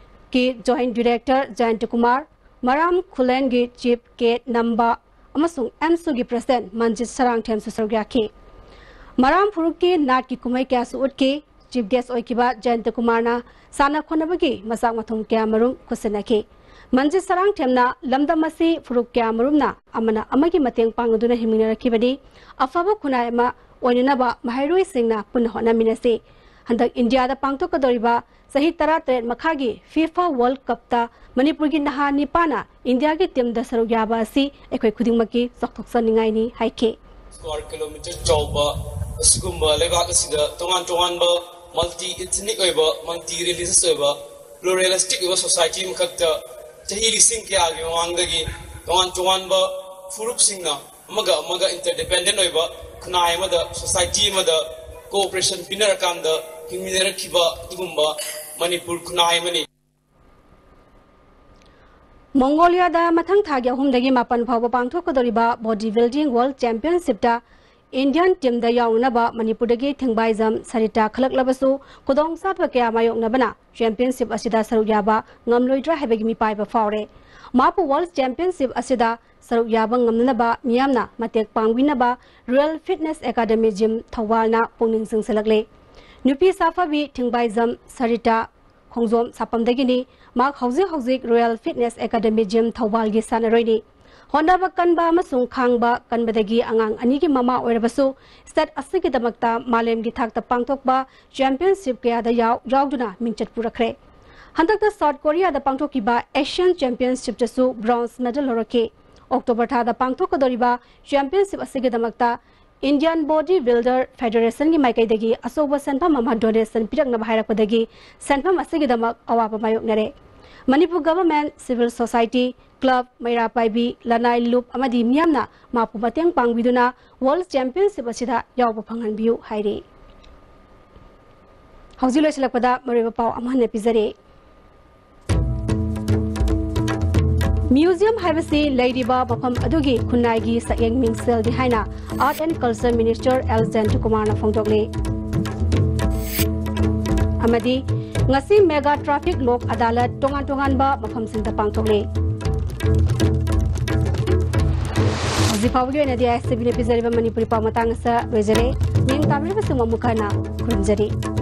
ꯀꯤ Joint Director ꯖꯌꯟꯇ ꯀꯨꯃꯥꯔ, ꯃꯔꯥꯝ ꯈꯨꯂꯦꯟꯒꯤ Chief ꯀꯦ ꯅꯝꯕ ꯑꯃꯁꯨꯡ ꯑꯦꯝꯁꯨꯒꯤ President ꯃꯟꯖꯤꯠ ꯁꯔꯥꯡꯊꯦꯝꯁꯨ ꯁꯔꯨꯛ ꯌꯥꯈꯤ꯫ ꯃꯔꯥꯝ ꯐꯨꯔꯨꯞꯀꯤ ꯅꯥꯠꯀꯤ ꯀꯨꯝꯍꯩ ꯀꯌꯥꯁꯨ ꯎꯠꯈꯤ꯫ Chief guest ꯑꯣꯏꯈꯤꯕ ꯖꯌꯟꯇ ꯀꯨꯃꯥꯔꯅ ꯁꯥꯟꯅ ꯈꯣꯠꯅꯕꯒꯤ ꯃꯆꯥꯛ ꯃꯊꯨꯝ ꯀꯌꯥ ꯃꯔꯨꯝ ꯈꯨꯠꯁꯤꯟꯅꯈꯤ꯫ ꯃꯟꯖꯤꯠ ꯁꯔꯥꯡꯊꯦꯝꯅ ꯂꯝꯗꯝ ꯑꯁꯤ ꯐꯨꯔꯨꯞ ꯀꯌꯥ ꯃꯔꯨꯝꯅ ꯑꯃꯅ ꯑꯃꯒꯤ ꯃꯇꯦꯡ ꯄꯥꯡꯅꯗꯨꯅ ꯍꯤꯡꯃꯤꯟꯅꯔꯛꯈꯤꯕꯅꯤ꯫ ꯑꯐꯕ ꯈꯨꯟꯅꯥꯏ ꯑꯃ ꯑꯣꯏꯅꯅꯕ ꯃꯍꯩꯔꯣꯏꯁꯤꯡꯅ ꯄꯨꯟꯅ ꯍꯣꯠꯅꯃꯤꯟꯅꯁꯤ꯫ ꯍꯟꯗꯛ ꯏꯟꯗꯤꯌꯥꯗ ꯄꯥꯡꯊꯣꯛꯀꯗꯧꯔꯤꯕ ꯆꯍꯤ ꯇꯔꯥꯇꯔꯦꯠ ꯃꯈꯥꯒꯤ FIFA World Cup ꯇ ꯃꯅꯤꯄꯨꯔꯒꯤ ꯅꯍꯥ ꯅꯤꯄꯥꯅ ꯏꯟꯗꯤꯌꯥꯒꯤ team ꯗ ꯁꯔꯨꯛ ꯌꯥꯕ ꯑꯁꯤ ꯑꯩꯈꯣꯏ ꯈꯨꯗꯤꯡꯃꯛꯀꯤ ꯆꯥꯎꯊꯣꯛꯆꯅꯤꯡꯉꯥꯏꯅꯤ ꯍꯥꯏꯈꯤ꯫ Square kilometre ꯆꯥꯎꯕ ꯑꯁꯤꯒꯨꯝꯕ ꯂꯩꯕꯥꯛ ꯑꯁꯤꯗ ꯇꯣꯉꯥꯟ ꯇꯣꯉꯥꯟꯕ multi ethnic ꯑꯣꯏꯕ, multi religious ꯑꯣꯏꯕ ꯄ꯭ꯂꯨꯔꯦꯂꯤꯁꯇꯤꯛ ꯑꯣꯏꯕ ꯁꯣꯁꯥꯏꯇꯤ ꯑꯃꯈꯛꯇ ꯆꯍꯤ ꯂꯤꯁꯤꯡ ꯀꯌꯥꯒꯤ ꯃꯃꯥꯡꯗꯒꯤ ꯇꯣꯉꯥꯟ ꯇꯣꯉꯥꯟꯕ ꯐꯨꯔꯨꯞꯁꯤꯡꯅ ꯑꯃꯒ ꯑꯃꯒ ꯏꯟꯇꯔꯗꯤꯄꯦꯟꯗꯦꯟ ꯑꯣꯏꯕ ꯈꯨꯟꯅꯥꯏ ꯑꯃꯗ, ꯁꯣꯁꯥꯏꯇꯤ ꯑꯃꯗ ꯀꯣꯑꯣꯄꯔꯦꯁꯟ ꯄꯤꯅꯔꯀꯥꯟꯗ ꯍꯤꯡꯃꯤꯟꯅꯔꯛꯈꯤꯕ ꯑꯗꯨꯒꯨꯝꯕ ꯃꯅꯤꯄꯨꯔ ꯈꯨꯟꯅꯥꯏ ꯑꯃꯅꯤ꯫ ꯃꯣꯡꯒꯣꯂꯤꯌꯥꯗ ꯃꯊꯪ ꯊꯥꯒꯤ ꯑꯍꯨꯝꯗꯒꯤ ꯃꯥꯄꯟ ꯐꯥꯎꯕ ꯄꯥꯡꯊꯣꯛꯀꯗꯧꯔꯤꯕ ꯕꯣꯗꯤ ꯕꯤꯜꯗꯤꯡ ꯋꯥꯔꯜ ꯆꯦꯝꯄꯤꯌꯟꯁꯤꯞꯇ ꯏꯟꯗꯤꯌꯟ ꯇꯤꯝꯗ ꯌꯥꯎꯅꯅꯕ ꯃꯅꯤꯄꯨꯔꯗꯒꯤ ꯊꯤꯡꯕꯥꯏꯖꯝ ꯁꯔꯤꯇꯥ ꯈꯜꯂꯛꯂꯕꯁꯨ, ꯈꯨꯗꯣꯡꯆꯥꯗꯕ ꯀꯌꯥ ꯃꯥꯌꯣꯛꯅꯕꯅ ꯆꯦꯝꯄꯤꯌꯟꯁꯤꯞ ꯑꯁꯤꯗ ꯁꯔꯨꯛ ꯌꯥꯕ ꯉꯝꯂꯣꯏꯗ꯭ꯔꯥ ꯍꯥꯏꯕꯒꯤ ꯃꯤꯄꯥꯏꯕ ꯐꯥꯎꯔꯦ꯫ ꯃꯍꯥꯛꯄꯨ ꯋꯥꯔꯜ ꯆꯦꯝꯄꯤꯌꯟꯁꯤꯞ ꯑꯁꯤꯗ ꯁꯔꯨꯛ ꯌꯥꯕ ꯉꯝꯅꯅꯕ ꯃꯤꯌꯥꯝꯅ ꯃꯇꯦꯡ ꯄꯥꯡꯕꯤꯅꯕ ꯔꯣꯌꯦꯜ ꯐꯤꯠꯅꯦꯁ ꯑꯦꯀꯥꯗꯃꯤ ꯖꯤꯝ ꯊꯧꯕꯥꯜꯅ ꯄꯨꯛꯅꯤꯡ ꯆꯤꯡꯁꯤꯜꯂꯛꯂꯦ꯫ ꯅꯨꯄꯤ ꯁꯥꯐꯕꯤ ꯊꯤꯡꯕꯥꯏꯖꯝ ꯁꯔꯤꯇꯥ ꯈꯣꯡꯖꯣꯝ ꯁꯥꯄꯝꯗꯒꯤꯅꯤ꯫ ꯃꯍꯥꯛ ꯍꯧꯖꯤꯛ ꯍꯧꯖꯤꯛ ꯔꯣꯌꯦꯜ ꯐꯤꯠꯅꯦꯁ ꯑꯦꯀꯥꯗꯃꯤ ꯖꯤꯝ ꯊꯧꯕꯥꯜꯒꯤ ꯁꯥꯟꯅꯔꯣꯏꯅꯤ꯫ ꯍꯣꯠꯅꯕ ꯀꯟꯕ ꯑꯃꯁꯨꯡ ꯈꯥꯡꯕ ꯀꯟꯕꯗꯒꯤ ꯑꯉꯥꯡ ꯑꯅꯤꯒꯤ ꯃꯃꯥ ꯑꯣꯏꯔꯕꯁꯨ, ꯁ꯭ꯇꯦꯠ ꯑꯁꯤꯒꯤꯗꯃꯛꯇ ꯃꯥꯂꯦꯝꯒꯤ ꯊꯥꯛꯇ ꯄꯥꯡꯊꯣꯛꯄ ꯆꯦꯝꯄꯤꯌꯟꯁꯤꯞ ꯀꯌꯥꯗ ꯌꯥꯎ-, ꯌꯥꯎꯗꯨꯅ ꯃꯤꯡꯆꯠ ꯄꯨꯔꯛꯈ꯭ꯔꯦ꯫ ꯍꯟꯗꯛꯇ ꯁꯥꯎꯠ ꯀꯣꯔꯤꯌꯥꯗ ꯄꯥꯡꯊꯣꯛꯈꯤꯕ ꯑꯦꯁꯤꯌꯥꯟ ꯆꯦꯝꯄꯤꯌꯟꯁꯤꯞꯇꯁꯨ ꯕ꯭ꯔꯣꯟꯖ ꯃꯦꯗꯜ ꯂꯧꯔꯛꯈꯤ꯫ ꯑꯣꯛꯇꯣꯕꯔ ꯊꯥꯗ ꯄꯥꯡꯊꯣꯛꯀꯗꯧꯔꯤꯕ ꯆꯦꯝꯄꯤꯌꯟꯁꯤꯞ ꯑꯁꯤꯒꯤꯗꯃꯛꯇ ꯏꯟꯗꯤꯌꯟ ꯕꯣꯗꯤ ꯕꯤꯜꯗꯔ ꯐꯦꯗꯔꯦꯁꯟꯒꯤ ꯃꯥꯏꯀꯩꯗꯒꯤ ꯑꯆꯧꯕ ꯁꯦꯟꯐꯝ ꯑꯃ ꯗꯣꯅꯦꯁꯟ ꯄꯤꯔꯛꯅꯕ ꯍꯥꯏꯔꯛꯄꯗꯒꯤ ꯁꯦꯟꯐꯝ ꯑꯁꯤꯒꯤꯗꯃꯛ ꯑꯋꯥꯕ ꯃꯥꯌꯣꯛꯅꯔꯦ꯫ Manipur government, civil society, club, Meira Paibi, ꯂꯅꯥꯏ ꯂꯨꯞ ꯑꯃꯗꯤ ꯃꯤꯌꯥꯝꯅ ꯃꯍꯥꯛꯄꯨ ꯃꯇꯦꯡ ꯄꯥꯡꯕꯤꯗꯨꯅ ꯋꯥꯔꯜ ꯆꯦꯝꯄꯤꯌꯟꯁꯤꯞ ꯑꯁꯤꯗ ꯌꯥꯎꯕ ꯐꯪꯍꯟꯕꯤꯌꯨ ꯍꯥꯏꯔꯤ꯫ ꯍꯧꯖꯤꯛ ꯂꯣꯏꯁꯤꯜꯂꯛꯄꯗ ꯃꯔꯨꯑꯣꯏꯕ ꯄꯥꯎ ꯑꯃ ꯍꯟꯅ ꯄꯤꯖꯔꯤ꯫ ꯃ꯭ꯌꯨꯖꯤꯌꯝ ꯍꯥꯏꯕꯁꯤ ꯂꯩꯔꯤꯕ ꯃꯐꯝ ꯑꯗꯨꯒꯤ ꯈꯨꯟꯅꯥꯏꯒꯤ ꯁꯛꯌꯦꯡ ꯃꯤꯡꯁꯦꯜꯅꯤ ꯍꯥꯏꯅ Art and Culture Minister L ꯖꯌꯟꯇꯀꯨꯃꯥꯔꯅ ꯐꯣꯡꯗꯣꯛꯂꯤ꯫ ꯑꯃꯗꯤ ꯉꯁꯤ ꯃꯦꯒꯥ ꯇ꯭ꯔꯥꯐꯤꯛ ꯂꯣꯛ ꯑꯗꯥꯂꯠ ꯇꯣꯉꯥꯟ ꯇꯣꯉꯥꯟꯕ ꯃꯐꯝꯁꯤꯡꯗ ꯄꯥꯡꯊꯣꯛꯂꯤ꯫ ꯍꯧꯖꯤꯛ ꯐꯥꯎꯕꯒꯤ ꯑꯣꯏꯅꯗꯤ ꯑꯥꯏ ꯑꯦꯁ ꯇꯤ ꯚꯤꯅ ꯄꯤꯖꯔꯤꯕ ꯃꯅꯤꯄꯨꯔꯤ ꯄꯥꯎ ꯃꯇꯥꯡ ꯑꯁꯤꯗ ꯂꯣꯏꯖꯔꯦ꯫ ꯅꯤꯡ ꯇꯥꯕꯤꯔꯤꯕꯁꯤꯡ ꯑꯃꯨꯛ ꯍꯟꯅ ꯈꯨꯔꯨꯝꯖꯔꯤ꯫